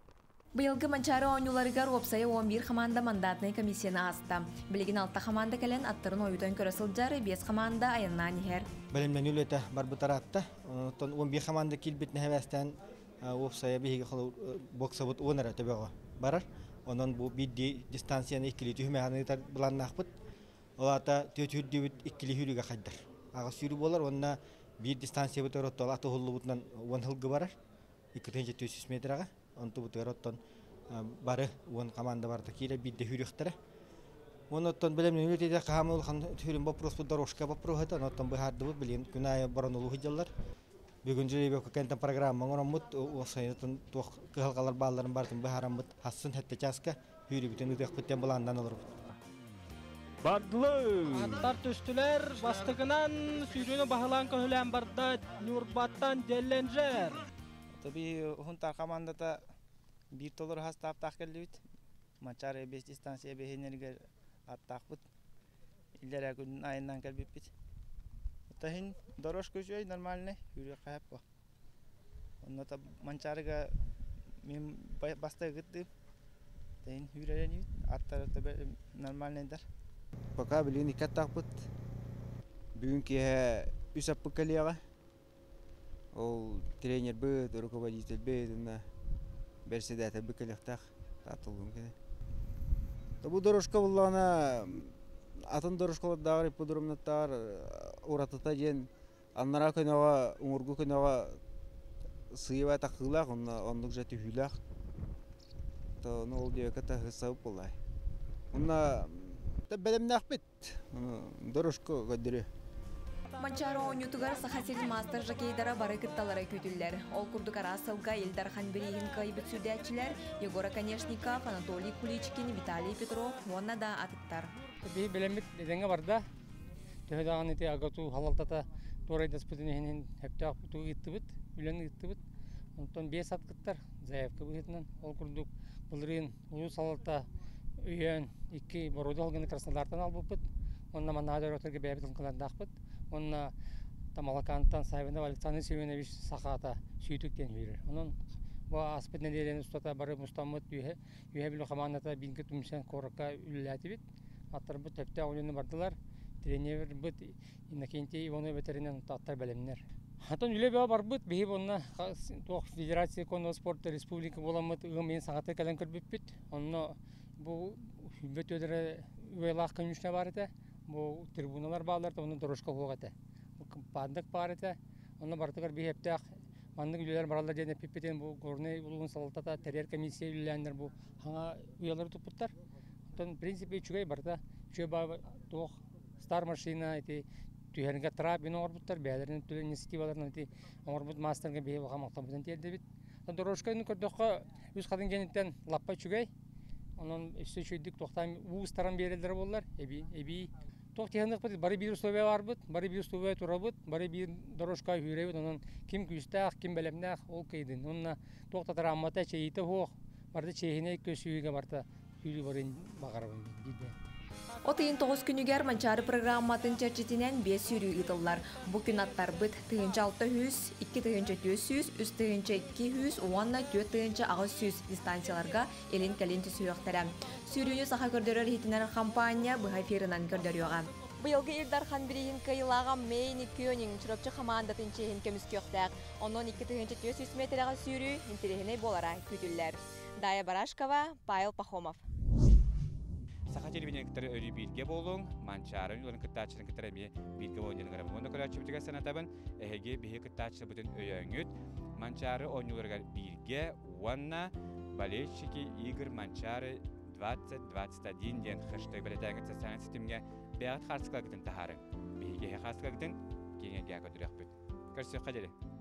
Быйылгы Манчаары оонньууларыгар уопсайа 11 хамаанда мандатнай комиссияны ааста. Билигин алта хамаанда кэлэн аттарын ойутан көрө сылдьар, биэс хамаанда айаннаан иһэр. Бэлэмнэнии үлэтэ барбытараатта. Оттон 11 хамаанда киирбит нэһэбээстээн уопсайа биһиги боксабыт 10 эрэ төбөҕө барар. Онон бу биирдии дистанцияны иккилии түһүмэҕин ыытар былааннаахпыт. Ол аата түөрт сүүрдүүбүт иккилии сүүрүүгэ хайдар. Аҕыс сүүрүү буолар уонна биир дистанциябыт ороттол аты уһуллубутунан 10 сылгы барар. 2 400 метрэҕэ. Онтубутугар оттон бары 10 команда барыта киирэ биирдэ сүүрүөхтэрэ. Уонна оттон бэлэмнэнии үлэтигэр хаһаамын улахан сүрүн боппуруоспут дорожка боппуруоһа этэ. Оттон быһаардыбыт билигин күн аайы баран улуу сылдьаллар. Бүгүн жеребьевка кэнтэн программа оҥороммут, уопсайынан туох кыһалҕалар баалларын барытын быһаараммыт, хассын сэттэ чааска сүүрүүбүтүн ыытыахпыт диэн былааннаан олоробут. Бардылы! Аттар түстүлэр, бастакынан сүүрүүнү баһылаан көһүлээн барда Ньурбаттан Делленджер. Таби Уһунтаар командата биир толору хастааптаах кэллибит. Манчаары бес дистанция бэһинэригэр аттаахпыт. Иллэрээ күн айаннаан кэлбиппит. Таһин дорожка үчүгэй нормальный, үүрүөххэ сөп бо. Онно Манчаарыга мин бастакы кыттыым. Таһин үүрэрэнибит, аттара нормальныйдар. Пока билигин икки аттаахпыт. Бүгүн киэһэ үс аппыт кэлиэҕэ. Ол тренербыт, руководительбит уонна бэрэссэдээтэлбит кэлиэхтээх таатталыым кини. Бу дорожка буллаҕына атын дорожкалардааҕар ипподромнаттааҕар уратыта диэн аннараа көнөҕө уҥургу көнөҕө сыыйа тахыылаах онно оннук же түһүүлээх то ну ол диэки таһысабыт буоллай онно бэлэмнээхпит дорожка көрдөрүө. Манчаары оонньуутугар Саха сирин маастар жокейдара бары кытталлара күүтүллэр. Ол курдук араас сылга Ил Дархан бирииһин кыайбыт сүрдээччилэр Егор Оконешников, Анатолий Куличкин, Виталий Петров уонна да атыттар. Биһи билэммит этэҥҥэ барда. Төһө даҕаны ити АГАТУ салалтата туорайдаспытын иһин сөптөөх ыыттыбыт, үлэни ыыттыбыт. Онтон биэс ат кыттар заявка быһыытынан. Ол курдук былырыын улуус салалта өйөөн икки боруода алгыны Краснодартан албыппыт. Уонна маннаҕа дөрөтөргө бэйэбит ылкылардаахпыт. Уонна Тамалакаантан Савинов Александр Семенович сахаата сүүтүк диэн үүрэр. Онон бу ааспыт нэдиэлэни устата бары мустаммыт үөһэ Үөһэ Бүлүү хамаандата бииргэ түмсэн куоракка үлэлээтибит. Аттарбыт сөптөөх үлэни бардылар. Тренербыт Иннокентий Иванов этэринэн аттар бэлэмнэр. Онтон үлэ бөҕө барбыт. Биһи онно туох Федерация конного спорта республика буоламмыт ыам ыйын саҥата кэлэн көрбүппүт. Онно бу сүүрбэ түөрт уйалаах конюшня баар этэ. Бу трибуналар бааллар, онно дорожка суох этэ. Пандык баар этэ. Онно барытыгар биһиэптээх маннык үлэлэр бараллар диэн эппиппитин бу Горнай улууһун салалтата тэрийэр комиссия үлэлээннэр бу хаҥа уйалары туппуттар. Оттон в принципе үчүгэй барыта үчүгэй баа туох стар машина ити түһэргэ трап мин оҥорбуттар бэйэлэрин өттүлэрин инициативаларынан ити оҥорбут маастарга биһи улахан махталбытын тиэрдэбит. Дорожканы көрдөххө үс хатын кэнниттэн лаппа үчүгэй. Онон өссө үчүгэйдик туохтаан уу ыстаран биэрэллэрэ буоллар эбии эбии туох тиһаныахпыт бары биир условия баарбыт, бары биир условия турабыт, бары биир дорожка үүрэбит, онон ким күүстээх, ким бэлэмнээх ол кыйдын. Уонна туох да травмата, эчэйиитэ суох, барыта чиэһинэй көсүүгэ барыта сүүрүү барын баҕарабын диирбэ. От ыйын тоҕус күнүгэр Манчаары программатын чэрчитинэн биэс сүүрүү ыытыллар. Бу күн аттарбыт 1600, 2400, 3200 уонна 4800 дистанцияларга илин-кэлин түсүһүөхтэрэ. Сүүрүүнү саха көрдөрөр иһитинэр хампаанньа быһа эфирынан көрдөрүөҕэ. Быйылгы Ил Дархан бирииһин кыайыылааҕа Мэйни Кёнинг Чурапчы хамаандатын чиэһин көмүскүөхтээх. Онон 2400 миэтэрэҕэ сүүрүү интэриэһинэй буолара күүтүллэр. Дая Барашкова, Павел Пахомов. Саха телевидениетын кытары өрүү бииргэ буолуҥ, Манчаары ойууларын кыттааччыларын кытары эмиэ бииргэ буолуҥ диэн ыҥырабын. Уонна көрөөччүбүтүгэр санатабын, эһиги биһиги кыттааччыларбытын өйөөҥҥүт, Манчаары оонньууларыгар бииргэ уонна болельщики игр Манчаары 2021 диэн хэштег бэлэтээҥҥит социальнай ситимҥэ бэйэҕит хаартыскаларгытын таһаарыҥ. Биһиги эһи хаартыскаларгытын киэҥ эйгэҕэ көрдөрүөхпүт. Көрсүөххэ диэри!